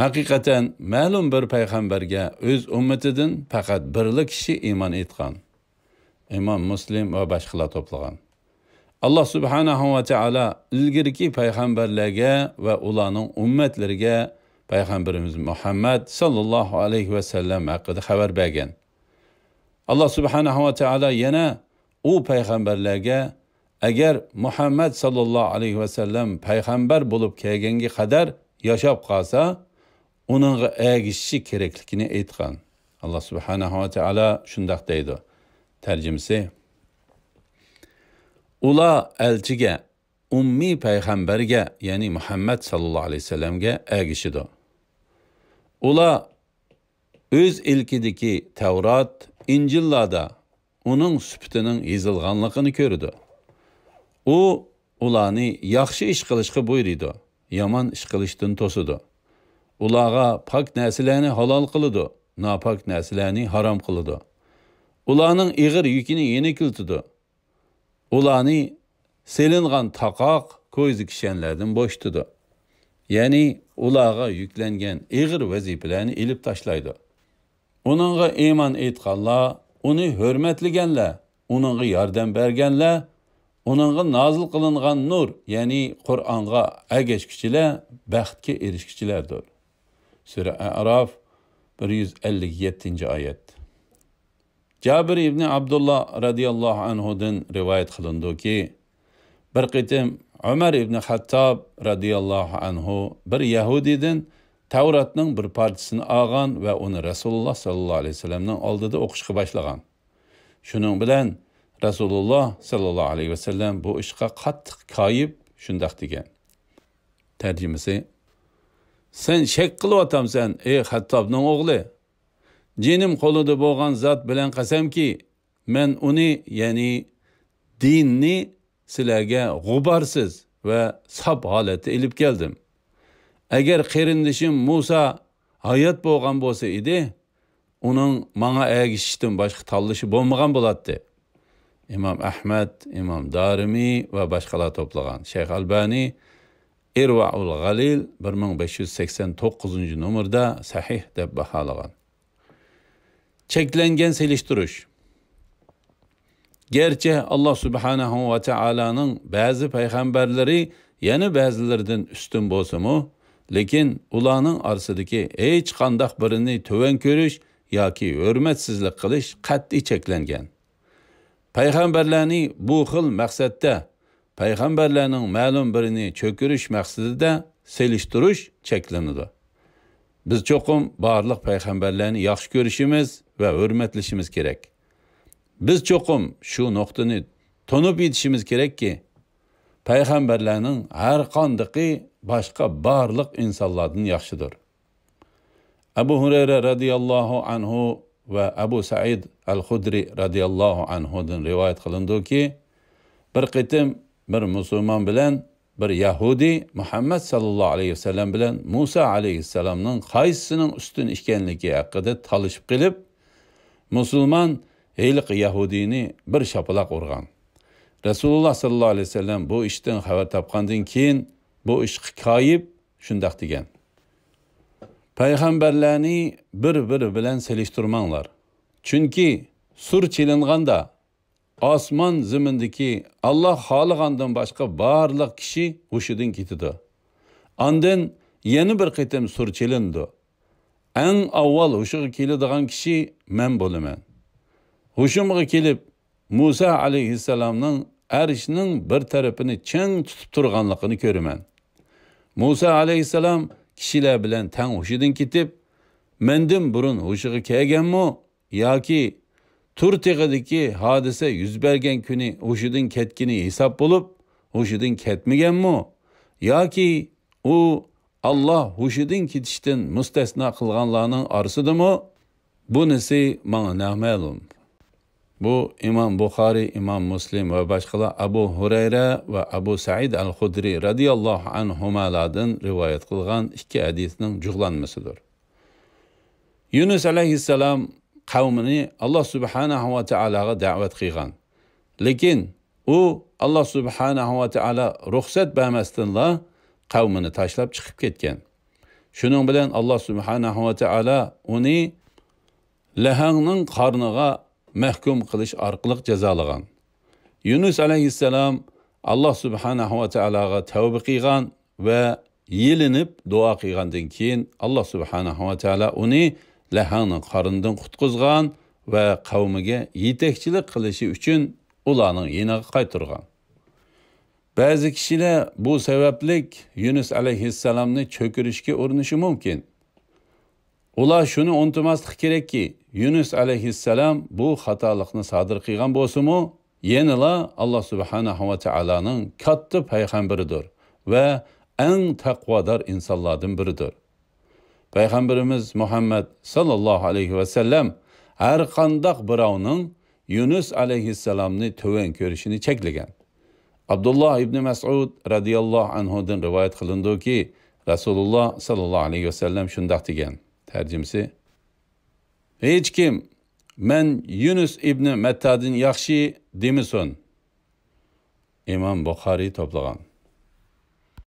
ھەقىقەتەن، مەلۇم بىر پەيغەمبەرگە ئۆز ئۈممىتىدىن پەقەت بىرلا كىشى ئىمان ئېيتقان. ئىمام مۇسلىم ۋە باشقىلار توپلىغان. ئاللاھ سۇبھانەھۇ ۋە تائالا ئىلگىرىكى پەيغەمبەرلەرگە ۋە ئۇلارنىڭ ئۈممەتلىرىگە پەيغەمبىرىمىز مۇھەممەد ساللاللاھۇ ئەلەيھى ۋەسەللەم ھەققىدە خەۋەر بەرگەن. ئاللاھ سۇبھانەھۇ ۋە تائالا يەنە ئۇ پەيغەمبەرلەرگە، ئەگەر مۇھەممەد ساللاللاھۇ ئەلەيھى ۋەسەللەم پەيغەمبەر بولۇپ كەلگەنگە قەدەر ياشاپ قالسا، ئۇنىڭغا ئەگىشىشى كېرەكلىكىنى ئېيتقان. ئاللاھ سۇبھانەھۇ ۋە تائالا شۇنداق دەيدۇ. تەرجىمىسى: ئۇلار ئەلچىگە، ئۇممىي پەيغەمبەرگە، يەنى مۇھەممەد ساللاللاھۇ ئەلەيھى ۋەسەللەمگە ئەگىشىدۇ. ئۇلار ئۆز ئىلكىدىكى تەۋرات، ئىنجىللاردا ئۇنىڭ سۈپىتىنىڭ يېزىلغانلىقىنى كۆرىدۇ. ئۇ ئۇلارنى ياخشى ئىش قىلىشقا بۇيرۇيدۇ، يامان ئىش قىلىشتىن توسىدۇ. ئۇلارغا پاك نەرسىلەرنى ھالال قىلىدۇ، ناپاك نەرسىلەرنى ھارام قىلىدۇ. ئۇلارنىڭ ئېغىر يۈكىنى يېنىكلىتىدۇ. ئۇلارنى سېلىنغان تاقاق، كويزا كىشەنلەردىن بوشىتىدۇ. يەنى ئۇلارغا يۈكلەنگەن ئېغىر ۋەزىپىلەرنى ئېلىپ تاشلايدۇ. ئۇنىڭغا ئىمان ئېيتقانلار، ئۇنى ھۆرمەتلىگەنلەر، ئۇنىڭغا ياردەم بەرگەنلەر، ئۇنىڭغا نازىل قىلىنغان نۇر، يەنى قۇرئانغا ئەگەشكۈچىلەر بەختكە ئېرىشكۈچىلەردۇر. سۈرە ئەئراف، بىر يۈز ئەللىك يەتتىنچى ئايەت. جابىر ئىبنى ئابدۇللا رەزىياللاھۇ ئەنھۇدىن رىۋايەت قىلىنىدۇكى، بىر قېتىم ئۆمەر ئىبنى خەتتاب رەزىياللاھۇ ئەنھۇ بىر يەھۇدىيدىن تەۋراتنىڭ بىر پارچىسىنى ئالغان ۋە ئۇنى رەسۇلۇللا ساللاللاھۇ ئەلەيھى ۋەسەللەمنىڭ ئالدىدا ئوقۇشقا باشلىغان. شۇنىڭ بىلەن رەسۇلۇللا ساللاللاھۇ ئەلەيھى ۋەسەللەم بۇ ئىشقا قاتتىق كايىپ شۇنداق دېگەن. تەرجىمىسى: سەن شەك قىلىۋاتامسەن، ئەي خەتتابنىڭ ئوغلى؟ جېنىم قولىدا بولغان زات بىلەن قەسەمكى، مەن ئۇنى، يەنى دىننى سىلەرگە غۇبارسىز ۋە ساپ ھالەتتە ئېلىپ كەلدىم. ئەگەر قېرىندىشىم مۇسا ھايات بولغان بولسا ئىدى، ئۇنىڭ ماڭا ئەگىشىشتىن باشقا تاللىشى بولمىغان بولاتتى. ئىمام ئەھمەد، ئىمام دارىمى ۋە باشقىلار توپلىغان. شەيخ ئەلبانى ئىرۋائۇل غەلىل بىر مىڭ بەش يۈز سەكسەن توققۇزىنچى نومۇردا سەھىھ دەپ باھالىغان. چەكلەنگەن سېلىشتۇرۇش. گەرچە ئاللا سۇبھانەھۇ ۋە تائالانىڭ بەزى پەيغەمبەرلىرى يەنە بەزىلىرىدىن ئۈستۈن بولسىمۇ، لېكىن ئۇلارنىڭ ئارىسىدىكى ھېچقانداق بىرىنى تۆۋەن كۆرۈش ياكى ھۆرمەتسىزلىك قىلىش قەتئىي چەكلەنگەن. پەيغەمبەرلەرنى بۇ خىل مەقسەتتە، پەيغەمبەرلەرنىڭ مەلۇم بىرىنى چۆكۈرۈش مەقسىتىدە سېلىشتۇرۇش چەكلىنىدۇ. بىز چوقۇم بارلىق پەيغەمبەرلەرنى ياخشى كۆرۈشىمىز ۋە ھۆرمەتلىشىمىز كېرەك. بىز چوقۇم شۇ نۇقتىنى تونۇپ يېتىشىمىز كېرەككى، پەيغەمبەرلەرنىڭ ھەرقاندىقى باشقا بارلىق ئىنسانلاردىن ياخشىدۇر. ئەبۇ ھۇرەيرە رەزىياللاھۇ ئەنھۇ ۋە ئەبۇ سەئىد ئەل خۇدرى رەزىياللاھۇ ئەنھۇدىن رىۋايەت قىلىنىدۇكى، بىر قېتىم بىر مۇسۇلمان بىلەن بىر يەھۇدىي مۇھەممەد ساللاللاھۇ ئەلەيھى ۋەسەللەم بىلەن مۇسا ئەلەيھىسسالامنىڭ قايسىسىنىڭ ئۈستۈن ئىكەنلىكى ھەققىدە تالىشىپ قېلىپ، مۇسۇلمان ھېلىقى يەھۇدىينى بىر شاپىلاق ئۇرغان. رەسۇلۇللا ساللاللاھۇ ئەلەيھى ۋەسەللەم بۇ ئىشتىن خەۋەر تاپقاندىن كېيىن، بۇ ئىشقا كايىپ شۇنداق دېگەن: پەيغەمبەرلەرنى بىر-بىرى بىلەن سېلىشتۇرماڭلار. چۈنكى سۇر چېلىنغاندا، ئاسمان زېمىندىكى ئاللا خالىغاندىن باشقا بارلىق كىشى ھوشىدىن كېتىدۇ. ئاندىن يەنە بىر قېتىم سۇر چېلىنىدۇ. ئەڭ ئاۋۋال ھوشىغا كېلىدىغان كىشى مەن بولىمەن. ھوشۇمغا كېلىپ، مۇسا ئەلەيھىسسالامنىڭ ئەرشنىڭ بىر تەرىپىنى چىڭ تۇتۇپ تۇرغانلىقىنى كۆرىمەن. مۇسا ئەلەيھىسسالام كىشىلەر بىلەن تەڭ ھوشىدىن كېتىپ، مەندىن بۇرۇن ھوشىغا كەلگەنمۇ ياكى تۇر تېغىدىكى ھادىسە يۈز بەرگەن كۈنى ھوشىدىن كەتكىنى ھېساب بولۇپ، ھوشىدىن كەتمىگەنمۇ ياكى ئۇ ئاللا ھوشىدىن كېتىشتىن مۇستەسنا قىلغانلارنىڭ ئارىسىدىمۇ؟ بۇنىسى ماڭا نامەلۇم. بۇ ئىمام بۇخارىي، ئىمام مۇسلىم ۋە باشقىلار ئەبۇ ھۇرەيرە ۋە ئەبۇ سەئىد ئەل خۇدرىي رەزىياللاھۇ ئەنھۇمالاردىن رىۋايەت قىلغان ئىككى ھەدىسنىڭ جۇغلانمىسىدۇر. يۇنۇس ئەلەيھىسسالام قەۋمىنى ئاللا سۇبھانەھۇ ۋە تائالاغا دەۋەت قىلغان. لېكىن ئۇ ئاللا سۇبھانەھۇ ۋە تائالا رۇخسەت بەرمەستىنلا قەۋمىنى تاشلاپ چىقىپ كەتكەن. شۇنىڭ بىلەن ئاللا سۇبھانەھۇ ۋە تائالا ئۇنى لەھەڭنىڭ قارنىغا مەھكۇم قىلىش ئارقىلىق جازالىغان. يۇنۇس ئەلەيھىسسالام ئاللا سۇبھانەھۇ ۋە تائالاغا تەۋبە قىلغان ۋە يېلىنىپ دۇئا قىلغاندىن كېيىن، ئاللا سۇبھانەھۇ ۋە تائالا ئۇنى لەھەڭنىڭ قارنىدىن قۇتقۇزغان ۋە قەۋمىگە يېتەكچىلىك قىلىشى ئۈچۈن ئۇلارنىڭ يېنىغا قايتۇرغان. بەزى كىشىلەر بۇ سەۋەبلىك يۇنۇس ئەلەيھىسسالامنى چۆكۈرۈشكە ئۇرۇنۇشى مۇمكىن. ئۇلار شۇنى ئۇنتۇماسلىقى كېرەككى، يۇنۇس ئەلەيھىسسالام بۇ خاتالىقنى سادىر قىلغان بولسىمۇ، يەنىلا ئاللا سۇبھانەھۇ ۋە تائالانىڭ كاتتا پەيغەمبىرىدۇر ۋە ئەڭ تەقۋادار ئىنسانلاردىن بىرىدۇر. پەيغەمبىرىمىز مۇھەممەد ساللاللاھۇ ئەلەيھى ۋەسەللەم ھەر قانداق بىراۋنىڭ يۇنۇس ئەلەيھىسسالامنى تۆۋەن كۆرۈشىنى چەكلىگەن. ئابدۇللا ئىبنى مەسئۇد رەزىياللاھۇ ئەنھۇدىن رىۋايەت قىلىنىدۇكى، رەسۇلۇللا ساللاللاھۇ ئەلەيھى ۋەسەللەم شۇنداق دېگەن. تەرجىمىسى: ھېچكىم «مەن يۇنۇس ئىبنى مەتتادىن ياخشى» دېمىسۇن. ئىمام بۇخارىي توپلىغان.